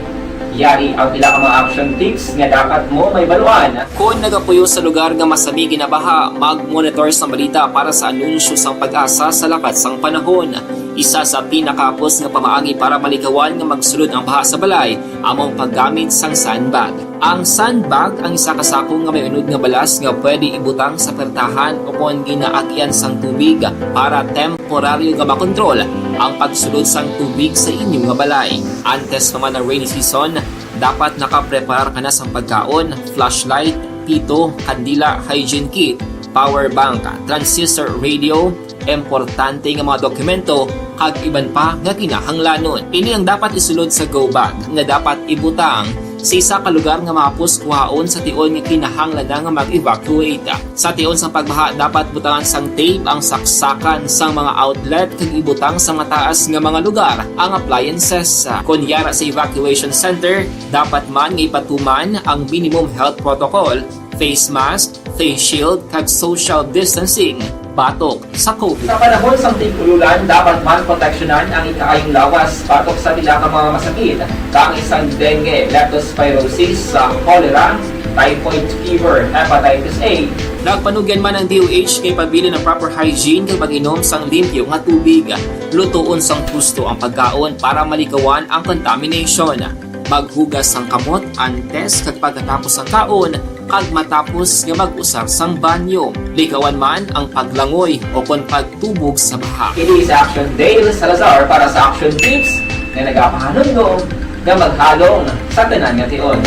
Yari ang pila ka mga action tips nga dapat mo mahibaluan. Kon nagapuyo sa lugar nga masami ginabaha, mag-monitor sang balita para sa anunsyo sang PAGASA sa lakat sang panahon. Isa sa pinakahapos nga pamaagi para malikawan nga magsulod ang baha sa balay amo ang paggamit sang sandbag. Ang sandbag ang isa ka sako nga may unod nga balas nga pwede ibutang sa pertahan ukon ginaagian sang tubig para temporaryo nga makontrol ang pagsulod sang tubig sa inyo nga balay. Antes pa man ang rainy season, dapat nakapreparar ka na sang pagkaon, flashlight, pito, kandila, hygiene kit, power bank, transistor radio, importante nga mga dokumento, kag iban pa nga kinahanglanon. Ini ang dapat isulod sa go bag nga dapat ibutang sa isa ka lugar nga mahapos kuhaon sa tion nga kinahanglan na nga mag-evacuate. Sa tion sa pagbaha, dapat butangan sang tape ang saksakan sang mga outlet kag ibutang sa mataas nga mga lugar ang appliances. Kon yara sa evacuation center, dapat man nga ipatuman ang minimum health protocol, face mask, face shield, kag social distancing. batok sa COVID. Sa panahon sang tig-ululan, dapat man proteksyonan ang ikaayong lawas batok sa pila ka mga masakit, kaangay sang dengue, leptospirosis, sa cholera, typhoid fever, hepatitis A. Nagpanugyan man ang D O H kay pabilin ang proper hygiene kag pag-inom sang limpyo nga tubig. Lutoon sang husto ang pagkaon para malikawan ang contamination. Maghugas sang kamot antes kag pagkatapos sang kaon kag matapos nga mag-usar sang banyo. Likawan man ang paglangoy o kon pagtubog sa baha. Ini si Action Dale Salazar para sa Action Tips nga nagapahanumdom nga maghalong sa tanan nga tion.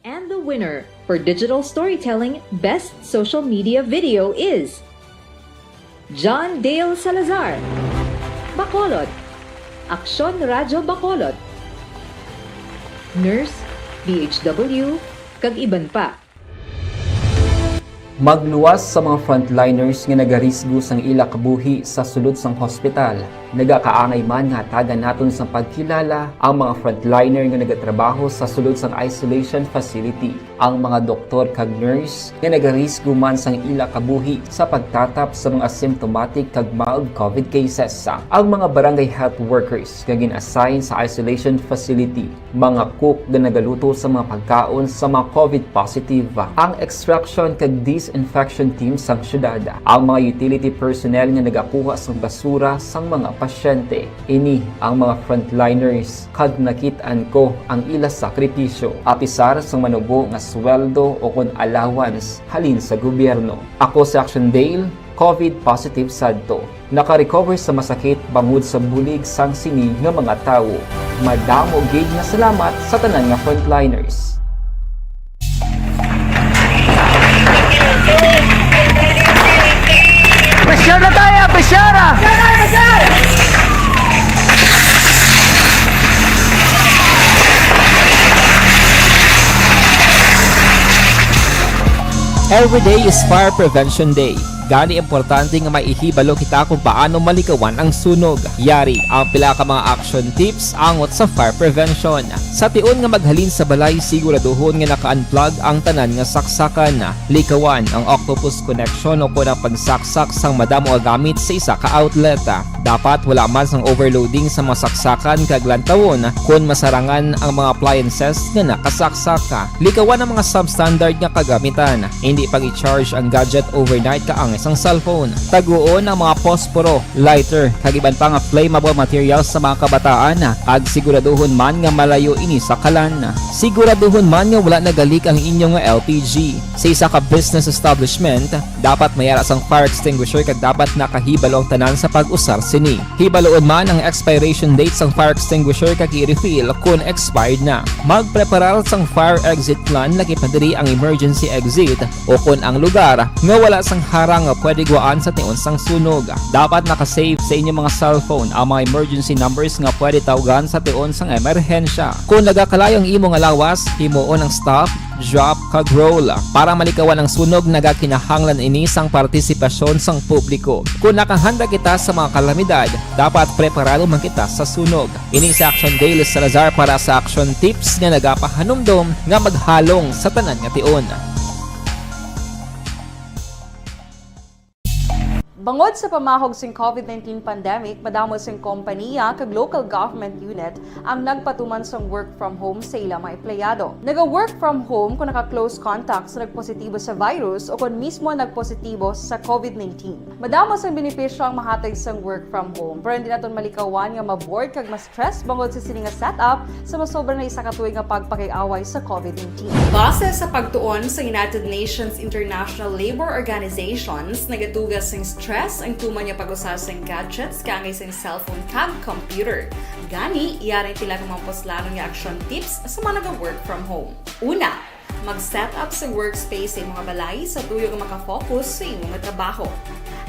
And the winner for digital storytelling best social media video is John Dale Salazar, Bacolod, Aksyon Radyo Bacolod, Nurse, D H W, kag iban pa. Magluwas sa mga frontliners nga nagarisgo sang ila kabuhi sa sulod sang hospital. Nagakaangay man nga hatagan naton sang pagkilala ang mga frontliner nga nagatrabaho sa sulod sang isolation facility, ang mga doktor kag nurse nga nagarisgo man sang ila kabuhi sa pagtatap sa mga symptomatic kag mild COVID cases, ang mga barangay health workers nga gin-assign sa isolation facility, mga cook nga nagaluto sa mga pagkaon sa mga COVID positive, ang extraction kag disinfection team sang syudad, ang mga utility personnel nga nagakuha sang basura sang mga pasyente. Ini ang mga frontliners kag nakit-an ko ang ila sakripisyo, apisar sang manubo nga sweldo o kon allowance halin sa gobyerno. Ako si Action Dale, COVID positive sadto. Naka-recover sa masakit bangod sa bulig sang sini nga mga tawo. Madamo gid nga salamat sa tanan nga frontliners. Pressure na tayo! Pressure! Every day is Fire Prevention Day. Gani, importante nga may ihibalo kita kung paano malikawan ang sunog. Yari ang pila ka mga action tips angot sa fire prevention. Sa tion nga maghalin sa balay, siguraduhon nga naka-unplug ang tanan nga saksakan. Likawan ang octopus connection o kon ang pagsaksak sang madamo nga gamit sa isa ka outlet. Dapat wala man sang overloading sa mga saksakan kag lantawon kon masarangan ang mga appliances nga nakasaksak. Likawan ang mga substandard nga kagamitan. Indi pag-i-charge ang gadget overnight kaangay sang cellphone. Taguon ang mga posporo, lighter, kag iban pa nga flammable materials sa mga kabataan, kag siguraduhon man nga malayo ini sa kalan. Siguraduhon man nga wala nagalik ang inyo nga L P G. Sa isa ka business establishment, dapat may ara sang fire extinguisher kag dapat nakahibalo ang tanan sa pag-usar sini. Hibaloon man ang expiration date sang fire extinguisher kag i-refill kon expired na. Magpreparar sang fire exit plan, lakip na diri ang emergency exit o kon ang lugar nga wala sang harang nga pwede guwaan sa tion sang sunog. Dapat naka-save sa inyo mga cellphone ang mga emergency numbers nga pwede tawgan sa tion sang emerhensya. Kon nagakalayo ang imo nga lawas, himuon ang stop, drop, kag roll. Para malikawan ang sunog, nagakinahanglan ini sang partisipasyon sang publiko. Kon nakahanda kita sa mga kalamidad, dapat preparado man kita sa sunog. Ini si Action Dale Salazar para sa Action Tips nga nagapahanumdom nga maghalong sa tanan nga tion. Bangod sa pamahog sing COVID nineteen pandemic, madamo sing kompaniya kag local government unit ang nagpatuman sang work from home sa ila mga empleyado. Naga-work from home kon naka-close contact sa nagpositibo sa virus o kon mismo nagpositibo sa COVID nineteen. Madamo sang benepisyo ang mahatag sang work from home, pero hindi naton malikawan nga ma-bored kag ma-stress bangod sa sini nga setup sa masobra na isa ka tuig nga pagpakig-away sa COVID nineteen. Base sa pagtuon sa United Nations International Labour Organizations, nagatuga sing stress ang tuman nga pag-usa sing gadgets kaangay sing cellphone kag computer. Gani, yari ang pila ka mga puslanon nga action tips sa mga naga-work from home. Una, mag-set up sa workspace sa imo nga balay sa tuyo nga maka-focus sa imo nga trabaho.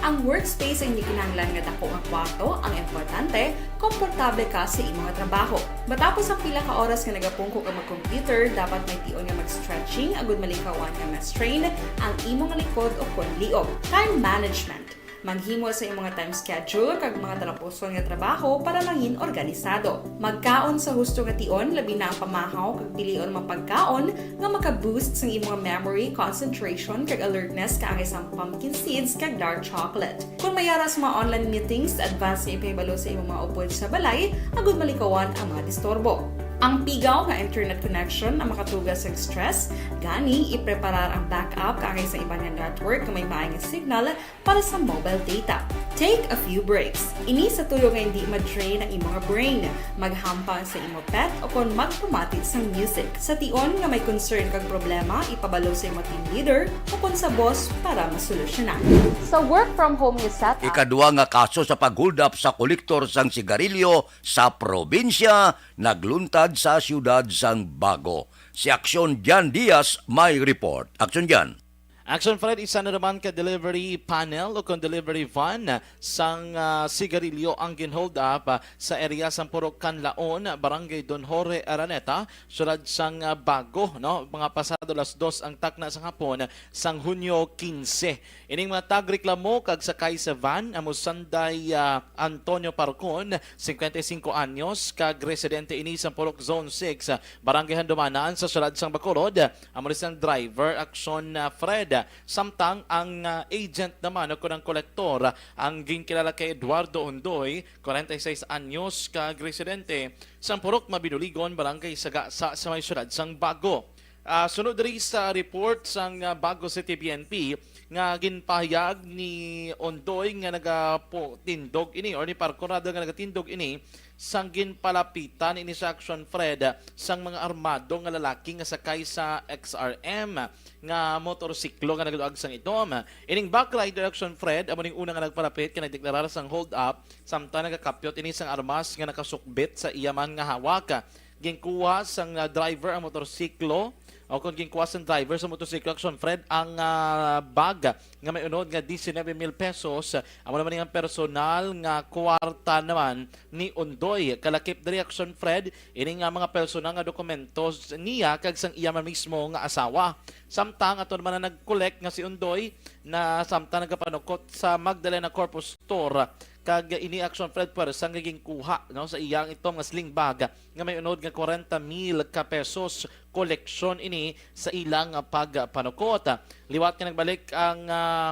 Ang workspace ang hindi kinahanglan nga dako nga kwarto, ang importante, komportable ka sa imo nga trabaho. Matapos ang pila ka oras nga nagapungko ka mag-computer, dapat may tion nga mag-stretching agud malikawan nga ma-strain ang imo nga likod o kon liog. Time management. Maghimo sa imong time schedule kag mga talapuson nga trabaho para mangin organisado. Magkaon sa husto nga tion, labi na ang pamahaw kag pilion mga pagkaon nga maka-boost sang imong memory, concentration, kag alertness kaangay sang pumpkin seeds kag dark chocolate. Kung may ara sa mga online meetings, advance nga ipahibalo sa imong mga upod sa balay agud malikawan ang mga disturbo. Ang pigaw nga internet connection ang makatuga sa stress, gani ipreparar ang backup kaangay sa iban nga network nga may maay nga signal para sa mobile data. Take a few breaks. Ini sa tuyo nga hindi ma-drain ang imong brain. Maghampang sa imo pet o kon magpamati sang music. Sa tion nga may concern kag problema, ipabalo sa imo team leader o kon sa boss para masolusyonan. Sa work from home nga setup, Ikadua nga kaso sa pag-hold up sa kolektor sang sigarilyo sa probinsya nagluntad sa siyudad sang Bago. Si Aksyon Jan Diaz may report. Aksyon Jan. Action Fred, isa na naman ka delivery panel o kon delivery van sang, ah, sigarilyo ang gin-hold up, ah, sa area sang Purok Canlaon, Barangay Don Jorge Araneta, siyudad sang, ah, Bago, no? Mga pasado alas dos ang takna sang hapon sang Hunyo quince. Ining mga tagreklamo kag sakay sa van amo sanday, ah, Antonio Parcon, cincuenta y cinco anyos, kag residente ini sa Purok Zone six, ah, Barangay Handumanan sa siyudad sang Bacolod. Amo ni sang driver, Action, ah, Fred. Samtang ang, ah, agent naman o kon ang kolektor, ah, ang ginkilala kay Eduardo Ondoy, kwarenta y seis anyos, kag residente sang Purok Mabinuligon, Barangay Sagasa sa may siyudad sang Bago. Ah, sunod diri sa report sang, ah, Bago City P N P nga ginpahayag ni Ondoy nga nagapo-, tindog ini or ni Parcon rather nga nagatindog ini sang ginpalapitan ini sa Action Fred sang mga armado nga lalaki nga sakay sa X R M nga motorsiklo nga nagaduag sang itom. Ining back rider, Action Fred, amo ning una nga nagpalapit kag nagdeklarar sang hold up samtang nagakapyot ini sang armas nga nakasukbit sa iya man nga hawak. Ginkuha sang, ah, driver ang motorsiklo, o kon ginkuha sang driver sa motorsiklo, Action Fred, ang, ah, bag nga may unod nga diecinueve mil pesos. Amo naman ang personal nga kwarta naman ni Ondoy. Kalakip diri, Action Fred, ini nga mga personal nga dokumento niya kag sang iya man mismo nga asawa. Samtang ato naman na nag-collect nga si Ondoy na samtang nagapanukot sa Magdalena Corpus Store, kag ini, Action Fred, pwersa nga ginkuha, no, sa iyang itom nga sling bag nga may unod nga kwarenta mil ka pesos. Koleksyon ini sa ilang pagpanukot. Liwat nga nagbalik ang, ah,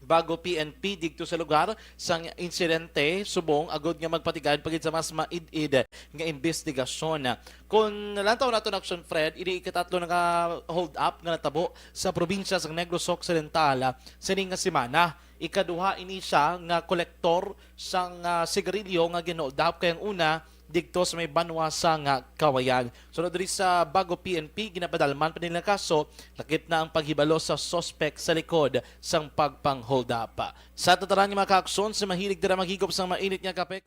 Bago P N P didto sa lugar sang insidente, subong agud nga magpatigayon pa gid sa mas maid-id nga imbestigasyon. Kung nalantaw naton, Action Fred, ini ikatatlo na nga hold up nga natabo sa probinsya sang Negros Occidental, ah, sining nga semana. Ikaduha ini siya nga kolektor sang, ah, sigarilyo nga gin-hold up, kay ang una didto sa may banwa sang, ah, Cauayan. Sunod diri sa Bago P N P, ginapadalman pa nila ang kaso, lakip na ang paghibalo sa suspek sa likod sang pagpang-hold up. Sa tatanan nga mga kaaksyon, sa mahilig dira maghigop sang mainit nga kape.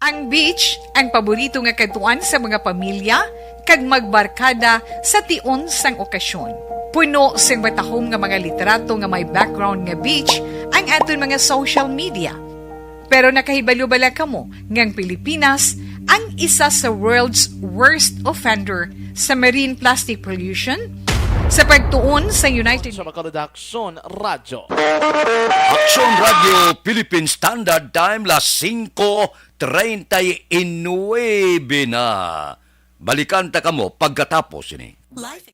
Ang beach, ang paborito nga kadtuan sa mga pamilya kag magbarkada sa tion sang okasyon. Puno sing matahom nga mga litrato nga may background nga beach ang aton mga social media. Pero nakahibalo bala kamo nga ang Pilipinas ang isa sa world's worst offender sa marine plastic pollution? Sa pagtuon sa United Sa Bacolod Aksyon Radyo. Aksyon Radyo Philippine Standard Time, las singko treinta y nueve na. Balikan ta kamo pagkatapos ini. Life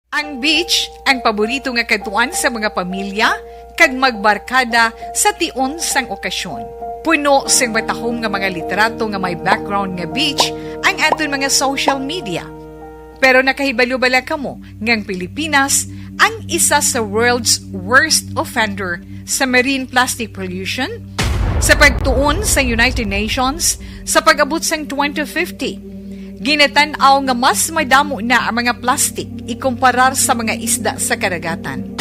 Ang beach, ang paborito nga kadtuan sa mga pamilya kag magbarkada sa tion sang okasyon. Puno sing matahom nga mga litrato nga may background nga beach ang aton mga social media. Pero nakahibalo bala kamo nga ang Pilipinas ang isa sa world's worst offender sa marine plastic pollution? Sa pagtuon sa United Nations, sa pag-abot sang twenty fifty, ginatan-aw nga mas madamo na ang mga plastik ikumparar sa mga isda sa kadagatan.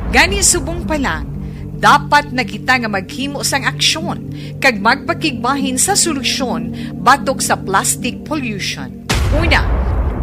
Gani, subong pa lang, dapat na kita nga maghimo sang aksyon kag magpakigbahin sa solusyon batok sa plastic pollution. Una,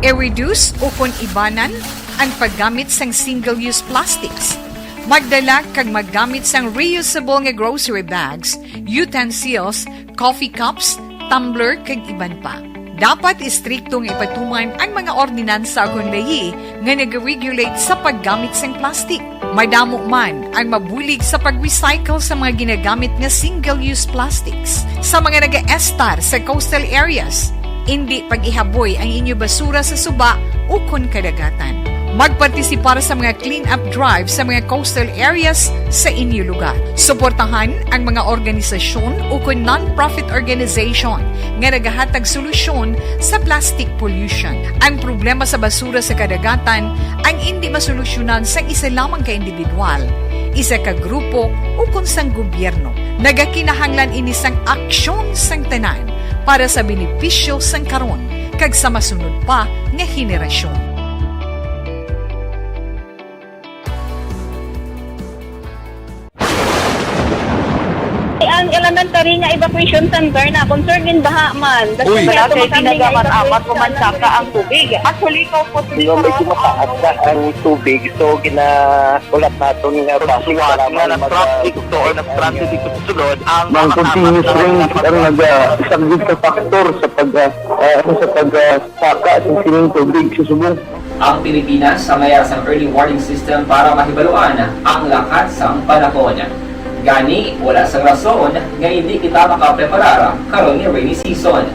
i-reduce o kon ibanan ang paggamit sang single-use plastics. Magdala kag maggamit sang reusable nga grocery bags, utensils, coffee cups, tumbler, kag iban pa. Dapat istrikto nga ipatuman ang mga ordinansa kon layi nga nag-regulate sa paggamit sang plastic. Madamo man ang mabulig sa pag-recycle sa mga ginagamit nga single-use plastics sa mga nagaestar sa coastal areas. Indi pag-ihaboy ang inyo basura sa suba ukon kadagatan. Magpartisipar sa mga clean-up drive sa mga coastal areas sa inyo lugar. Suportahan ang mga organisasyon ukon non-profit organization nga nagahatag solusyon sa plastic pollution. Ang problema sa basura sa kadagatan ang indi masolusyonan sang isa lamang ka individual, isa ka grupo, ukon sang gobyerno. Nagakinahanglan ini sang aksyon sang tanan para sa benepisyo sang karon kag sa masunod pa nga henerasyon. Ang elementary nga evacuation center na concerned in baha man. Uy. Wala kay ginagaman amat, pumansaka ang tubig. Actually, ikaw po, medyo mataas na ang tubig. So, gina- Ulat naton nga base sa lamang nga mag-, nag-traffic to or nag-transit dito sa sulod, ang mga continuous rain ang naga-, isa gid sa factor sa pag, ah, ah, sa pag, ah, saka sa sining tubig sa subong. Ang Pilipinas ang mayara sang early warning system para mahibaluan ang lakat sang panahon. Gani, wala sang rason nga hindi kita makapreparar karon nga rainy season.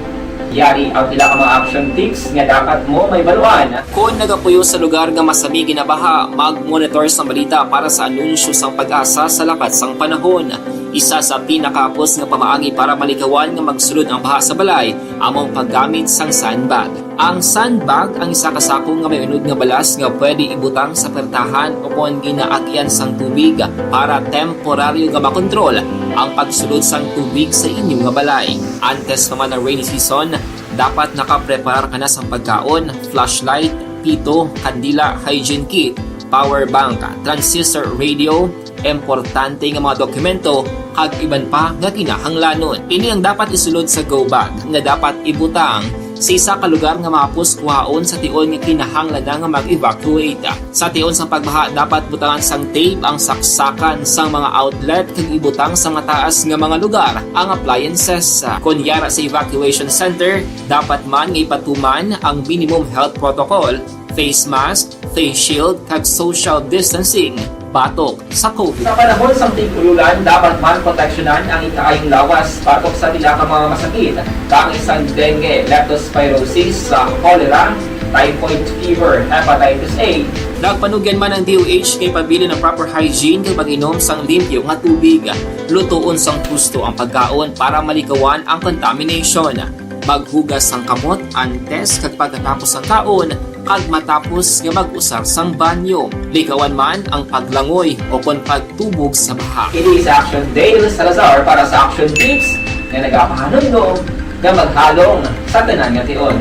Yari ang pila ka mga action tips nga dapat mo mahibaluan. Kon nagapuyo sa lugar nga masami ginabaha, mag-monitor sang balita para sa anunsyo sang PAGASA sa lakat sang panahon. Isa sa pinakahapos nga pamaagi para malikawan nga magsulod ang baha sa balay amo ang paggamit sang sandbag. Ang sandbag ang isa ka sako nga may unod nga balas nga pwede ibutang sa pertahan o kon ginaagyan sang tubig para temporaryo nga makontrol ang pagsulod sang tubig sa inyo nga balay. Antes pa man ang rainy season, dapat nakapreparar ka na sang pagkaon, flashlight, pito, kandila, hygiene kit, power bank, transistor radio, importante nga mga dokumento, kag iban pa nga kinahanglanon. Ini ang dapat isulod sa go bag nga dapat ibutang sa isa ka lugar nga mahapos kuhaon sa tion nga kinahanglan na nga mag-evacuate. Sa tion sang pagbaha, dapat butangan sang tape ang saksakan sang mga outlet kag ibutang sa mataas nga mga lugar ang appliances. Kon yara sa evacuation center, dapat man nga ipatuman ang minimum health protocol, face mask, face shield, kag social distancing batok sa COVID. Sa panahon sang tig-ululan, dapat man proteksyonan ang ikaayong lawas batok sa pila ka mga masakit, kaangay sang dengue, leptospirosis, sa cholera, typhoid fever, hepatitis A. Nagpanugyan man ang D O H nga ipabilin ang proper hygiene kag pag-inom sang limpyo nga tubig. Lutoon sang husto ang pagkaon para malikawan ang contamination. Maghugas sang kamot antes kag pagkatapos sang kaon, kag matapos nga mag-usar sang banyo. Likawan man ang paglangoy o kon pagtubog sa baha. Ini si Action Dale Salazar para sa Action Tips nga nagapahanumdom nga maghalong sa tanan nga tion.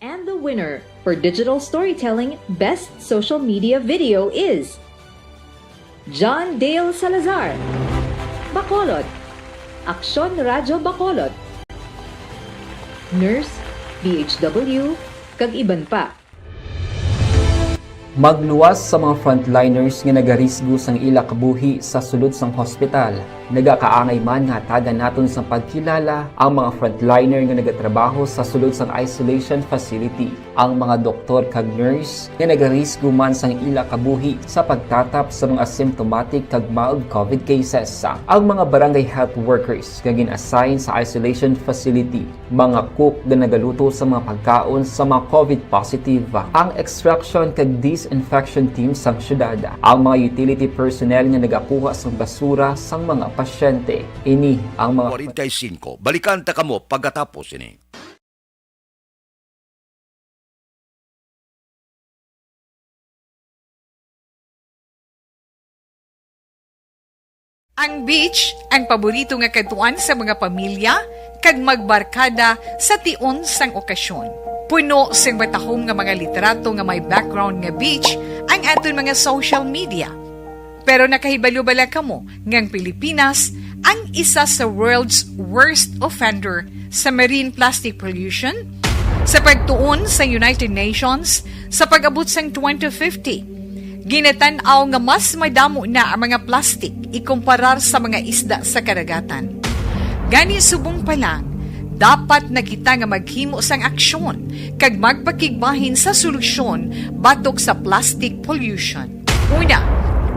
And the winner for Digital Storytelling Best Social Media Video is John Dale Salazar, Bacolod, Aksyon Radyo Bacolod, Nurse, D H W, kag iban pa. Magluwas sa mga frontliners nga nagarisgo sang ila kabuhi sa sulod sang hospital. Nagakaangay man nga hatagan naton sang pagkilala ang mga frontliner nga nagatrabaho sa sulod sang isolation facility, ang mga doktor kag nurse nga nagarisgo man sang ila kabuhi sa pagtatap sa mga asymptomatic kag mild COVID cases, ang mga barangay health workers nga gin-assign sa isolation facility, mga cook nga nagaluto sa mga pagkaon sa mga COVID positive, ang extraction kag disinfection team sang syudad, ang mga utility personnel nga nagakuha sang basura sang mga pasyente. Ini ang mga forty-five. Balikan ta kamo pagkatapos ini. Ang beach, ang paborito nga kadtuan sa mga pamilya kag magbarkada sa tion sang okasyon. Puno sing matahom nga mga litrato nga may background nga beach ang aton mga social media. Pero nakahibalo bala kamo nga ang Pilipinas ang isa sa world's worst offender sa marine plastic pollution? Sa pagtuon sa United Nations, sa pag-abot sang twenty fifty, Ginatan-aw nga mas madamo na ang mga plastik ikumparar sa mga isda sa kadagatan. Gani, subong pa lang, dapat na kita nga maghimo sang aksyon kag magpakigbahin sa solusyon batok sa plastic pollution. Una,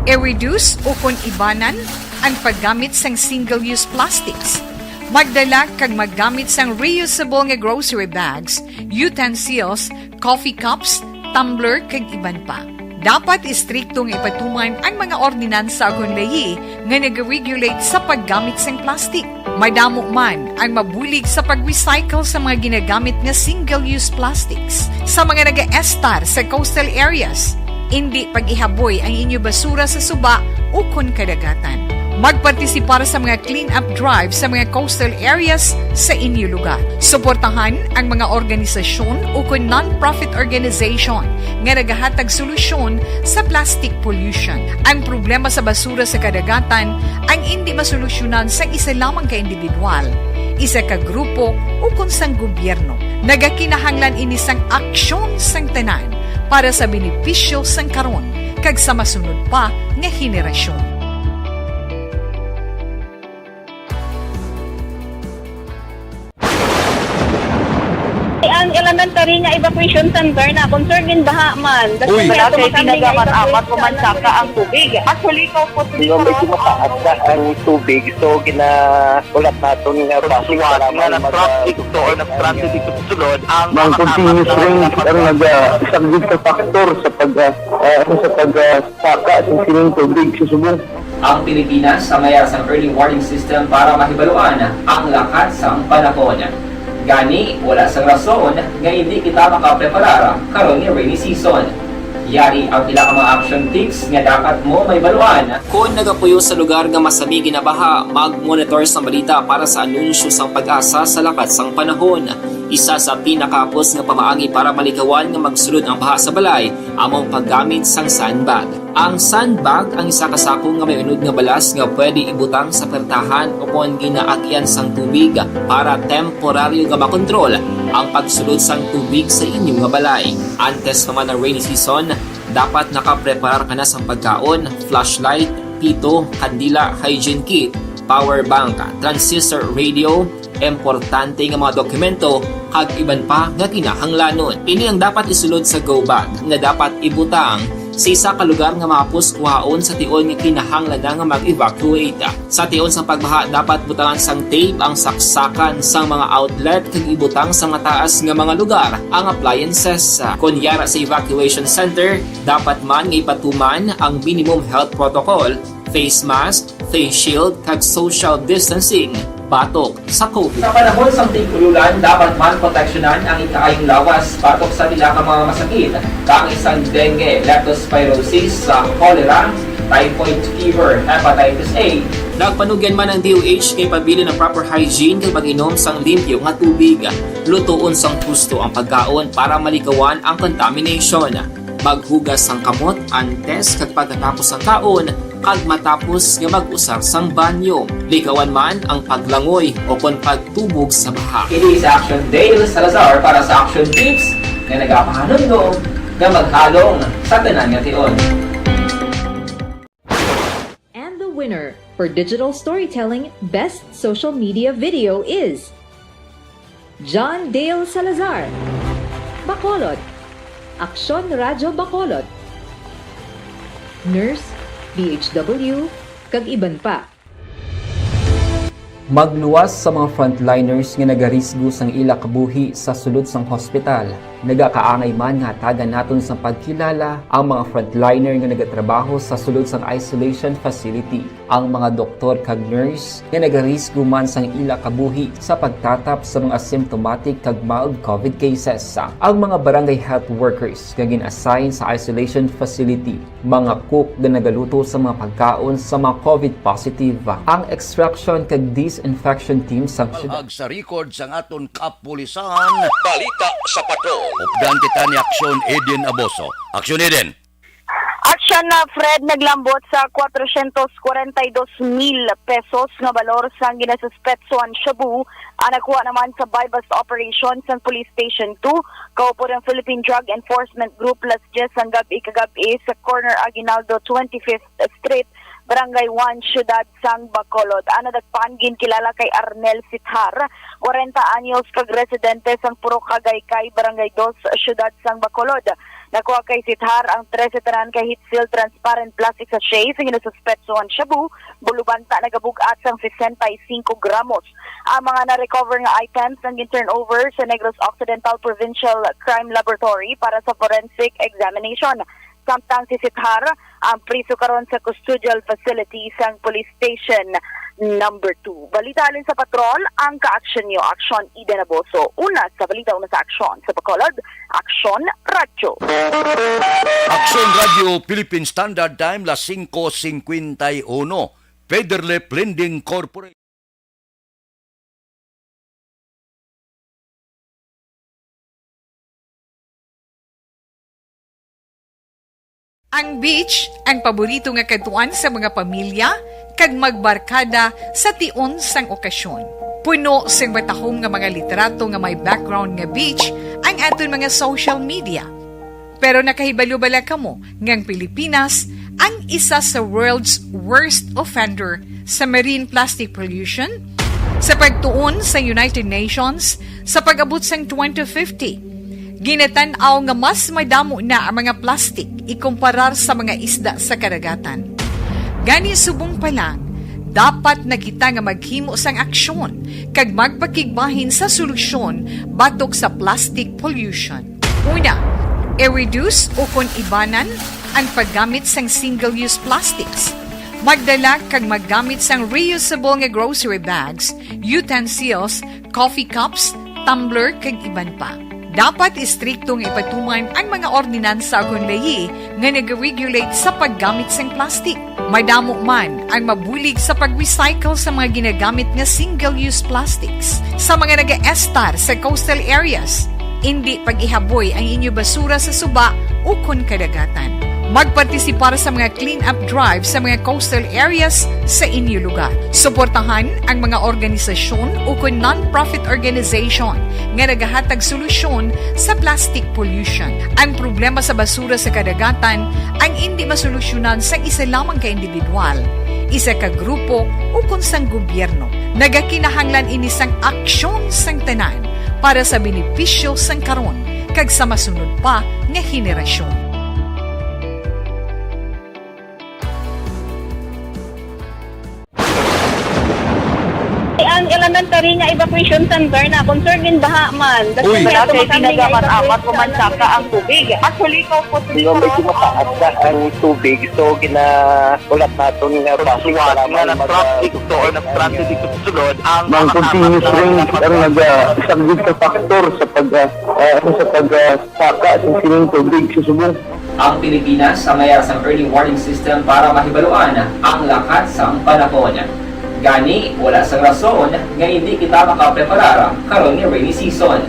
i-reduce ukon ibanan ang paggamit sang single-use plastics. Magdala kag maggamit sang reusable nga grocery bags, utensils, coffee cups, tumbler, kag iban pa. Dapat istrikto nga ipatuman ang mga ordinansa ukon layi nga nag-regulate sa paggamit sang plastic. Madamo man ang mabulig sa pag-recycle sa mga ginagamit nga single-use plastics. Sa mga nagaestar sa coastal areas, indi pag-ihaboy ang inyo basura sa suba ukon kadagatan. Magpartisipar sa mga clean-up drive sa mga coastal areas sa inyo lugar. Suportahan ang mga organisasyon ukon non-profit organization nga nagahatag solusyon sa plastic pollution. Ang problema sa basura sa kadagatan ang indi masolusyonan sang isa lamang ka individual, isa ka grupo, ukon sang gobyerno. Nagakinahanglan ini sang aksyon sang tanan para sa benepisyo sang karon kag sa masunod pa nga henerasyon. Ang elementary nga evacuation center na concerned in baha man. Uy. Wala kay tinaga man, amat ko man saka ang tubig. Actually, ko po. Di ba, medyo mataas na ang tubig, so ginahulat naton nga basi nga kailangan na mag-, traffic to or nag-transit dito sa sulod ang mga continuous rain ang nag-, ah, isa gid ka factor sa pag, ah, ah, ano, sa pag, ah, saka sa sining tubig sa subong. Ang Pilipinas sa mayar sang early warning system para mahibaluan ang lakat sang panahon. Gani, wala sang rason nga indi kita makapreparar karon nga rainy season. Yari ang pila ka mga action tips nga dapat mo mahibaluan. Kon nagapuyo sa lugar nga masami ginabaha, mag-monitor sang balita para sa anunsyo sang PAGASA sa lakat sang panahon. Isa sa pinakahapos nga pamaagi para malikawan nga magsulod ang baha sa balay amo ang paggamit sang sandbag. Ang sandbag ang isa ka sako nga may unod nga balas nga pwede ibutang sa pertahan ukon ginaagyan sang tubig para temporaryo nga makontrol ang pagsulod sang tubig sa inyo nga balay. Antes pa man ang rainy season, dapat nakapreparar ka na sang pagkaon, flashlight, pito, kandila, hygiene kit, power bank, transistor radio, importante nga mga dokumento, kag iban pa nga kinahanglanon. Ini ang dapat isulod sa go bag nga dapat ibutang sa isa ka lugar nga mahapos kuhaon sa tion nga kinahanglan na nga mag-evacuate. Sa tion sang pagbaha, dapat butangan sang tape ang saksakan sang mga outlet kag ibutang sa mataas nga mga lugar ang appliances. Kon yara sa evacuation center, dapat man nga ipatuman ang minimum health protocol, face mask, face shield, kag social distancing batok sa COVID. Sa panahon sang tig-ululan, dapat man proteksyonan ang ikaayong lawas batok sa pila ka mga masakit, kaangay sang dengue, leptospirosis, sa cholera, typhoid fever, hepatitis A. Nagpanugyan man ang D O H nga ipabilin ang proper hygiene kag mag-inom sang limpyo nga tubig. Lutoon sang husto ang pagkaon para malikawan ang contamination. Maghugas sang kamot antes kag pagkatapos sang kaon, kag matapos nga mag-usar sang banyo. Likawan man ang paglangoy o kon pagtubog sa baha. Ini si Action Dale Salazar para sa Action Tips nga nagapahanumdom nga maghalong sa tanan nga tion. And the winner for digital storytelling best social media video is John Dale Salazar, Bacolod, Aksyon Radyo Bacolod, Nurse, D H W, kag iban pa. Magluwas sa mga frontliners nga nagarisgo sang ila kabuhi sa sulod sang hospital. Nagakaangay man nga hatagan naton sang pagkilala ang mga frontliner nga nagatrabaho sa sulod sang isolation facility, ang mga doktor kag nurse nga nagarisgo man sang ila kabuhi sa pagtatap sa mga symptomatic kag mild COVID cases, ang mga barangay health workers nga gin-assign sa isolation facility, mga cook nga nagaluto sa mga pagkaon sa mga COVID positive, ang extraction kag disinfection team sang syudad. Sa record sang aton kapulisan. Balita sa Patrol. Updan kita ni Aksyon Eden Aboso. Aksyon Eden. Aksyon na Fred, naglambot sa kwatrocientos kwarenta y dos mil pesos nga balor sang ginasuspetsuhan shabu Ang nagkuha naman sa buy-bust operation sang Police Station two, kaupod ang Philippine Drug Enforcement Group, las diyes sang gab-i kagabi sa corner Aguinaldo, twenty-fifth Street, Barangay one, Siyudad sang Bacolod. Ang nadakpan ginkilala kay Arnel Sithar, kwarenta anyos, kag residente sang Purok Agaycay, Barangay dos, Siyudad sang Bacolod. Nakuha kay Sithar ang trese tanan ka heat-sealed transparent plastic sachet sa ginasuspetsohan shabu, bulubanta nagabug-at sang sesenta y cinco gramos. Ang mga na-recover nga items ang gin-turnover sa Negros Occidental Provincial Crime Laboratory para sa forensic examination. Samtang si Sithar ang priso karon sa custodial facility sang Police Station Number two. Balita halin sa Patrol, ang kaaksyon niyo, Aksyon Ida Naboso. Una sa balita, una sa aksyon sa Bacolod, Aksyon Radyo. Aksyon Radyo Philippine Standard Time, las singko singkwenta y uno. Federlip Lending Corporation. Ang beach, ang paborito nga kadtuan sa mga pamilya kag magbarkada sa tion sang okasyon. Puno sing matahom nga mga litrato nga may background nga beach ang aton mga social media. Pero nakahibalo bala kamo nga ang Pilipinas ang isa sa world's worst offender sa marine plastic pollution? Sa pagtuon sa United Nations, sa pag-abot sang twenty fifty, ginatan-aw nga mas madamo na ang mga plastic ikumparar sa mga isda sa kadagatan. Gani, subong pa lang, dapat na kita nga maghimo sang aksyon kag magpakigbahin sa solusyon batok sa plastic pollution. Una, i-reduce ukon ibanan ang paggamit sang single-use plastics. Magdala kag maggamit sang reusable nga grocery bags, utensils, coffee cups, tumbler, kag iban pa. Dapat istrikto nga ipatuman ang mga ordinansa ukon layi nga nag-regulate sa paggamit sang plastic. Madamo man ang mabulig sa pag-recycle sa mga ginagamit nga single-use plastics. Sa mga nagaestar sa coastal areas, indi pag-ihaboy ang inyo basura sa suba ukon kadagatan. Magpartisipar sa mga clean-up drive sa mga coastal areas sa inyo lugar. Suportahan ang mga organisasyon ukon non-profit organization nga nagahatag solusyon sa plastic pollution. Ang problema sa basura sa kadagatan ang indi masolusyonan sang isa lamang ka individual, isa ka grupo, ukon sang gobyerno. Nagakinahanglan ini sang aksyon sang tanan para sa benepisyo sang karon kag sa masunod pa nga henerasyon. Ang elementary nga evacuation center na concern gin baha man. Uy. Wala kay pinagamat-amat, umansaka ang tubig. Actually, ko po, medyo mataas na ang tubig. So, ginahulat naton nga basi nga na-trap dito or na-stranded dito sa sulod ang mga continuous rains ang naga-, isa gid ka factor sa pag, ah, ah, sa pag, ah, saka sa sining tubig sa subong. Ang Pilipinas ang may ara sang early warning system para mahibaluan ang lakat sang panahon. Gani, wala sang rason nga indi kita makapreparar karon nga rainy season.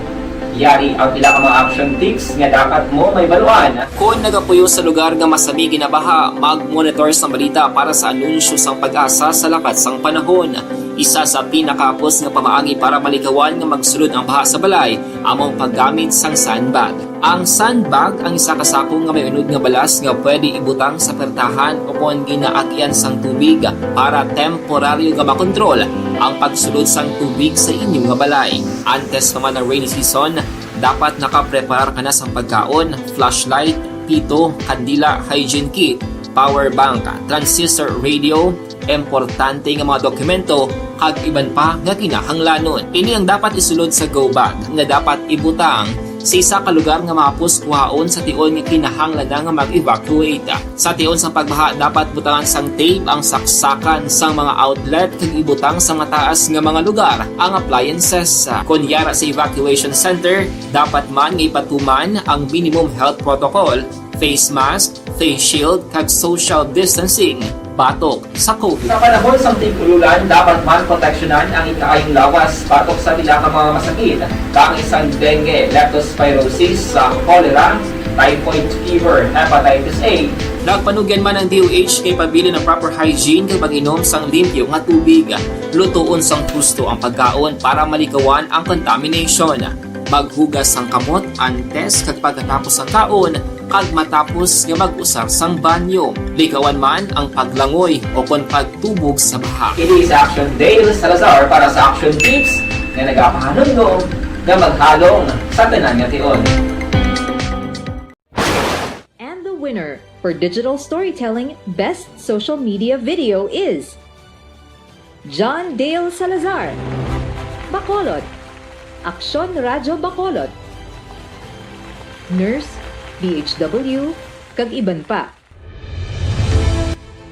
Yari ang pila ka mga action tips nga dapat mo mahibaluan. Kon nagapuyo sa lugar nga masami ginabaha, mag-monitor sang balita para sa anunsyo sang PAGASA sa lakat sang panahon. Isa sa pinakahapos nga pamaagi para malikawan nga magsulod ang baha sa balay amo ang paggamit sang sandbag. Ang sandbag ang isa ka sako nga may unod nga balas nga pwede ibutang sa pertahan ukon ginaagian sang tubig para temporaryo nga makontrol ang pagsulod sang tubig sa inyo nga balay. Antes pa man ang rainy season, dapat nakapreparar ka na sang pagkaon, flashlight, pito, kandila, hygiene kit, power bank, transistor radio, importante nga mga dokumento, kag iban pa nga kinahanglanon. Ini ang dapat isulod sa go bag nga dapat ibutang sa isa ka lugar nga mahapos kuhaon sa tion nga kinahanglan na nga mag-evacuate. Sa tion sang pagbaha, dapat butangan sang tape ang saksakan sang mga outlet kag ibutang sa mataas nga mga lugar ang appliances. Kon yara sa evacuation center, dapat man nga ipatuman ang minimum health protocol, face mask, face shield, kag social distancing batok sa COVID. Sa panahon sang tig-ululan, dapat man proteksyonan ang ikaayong lawas batok sa pila ka mga masakit, kaangay sang dengue, leptospirosis, sa cholera, typhoid fever, hepatitis A. Nagpanugyan man ang D O H kay pabilin ang proper hygiene kag pag-inom sang limpyo nga tubig. Lutoon sang husto ang pagkaon para malikawan ang contamination. Maghugas sang kamot antes kag pagkatapos sang kaon kag matapos nga mag-usar sang banyo. Likawan man ang paglangoy o kon pagtubog sa baha. Ini si Action Dale Salazar para sa Action Tips nga nagapahanumdom nga maghalong sa tanan nga tion. And the winner for digital storytelling best social media video is John Dale Salazar, Bacolod, Aksyon Radyo Bacolod, Nurse, D H W, kag iban pa.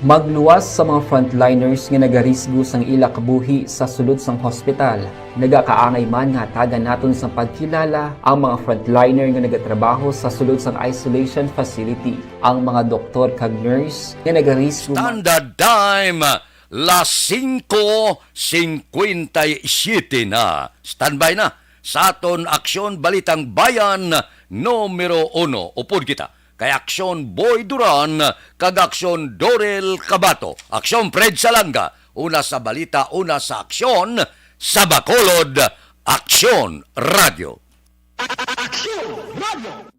Magluwas sa mga frontliners nga nagarisgo sang ila kabuhi sa sulod sang hospital. Nagakaangay man nga hatagan naton sang pagkilala ang mga frontliner nga nagatrabaho sa sulod sang isolation facility, ang mga doktor kag nurse nga nagarisgo man. Standard Time, las singko singkwenta y siyete na. Standby na sa aton Aksyon Balitang Bayan numero uno. Upod kita kay Aksyon Boy Duran kag Aksyon Dorel Cabato, Aksyon Fred Salanga, una sa balita, una sa aksyon, sa Bacolod, Aksyon Radio. Aksyon Radio.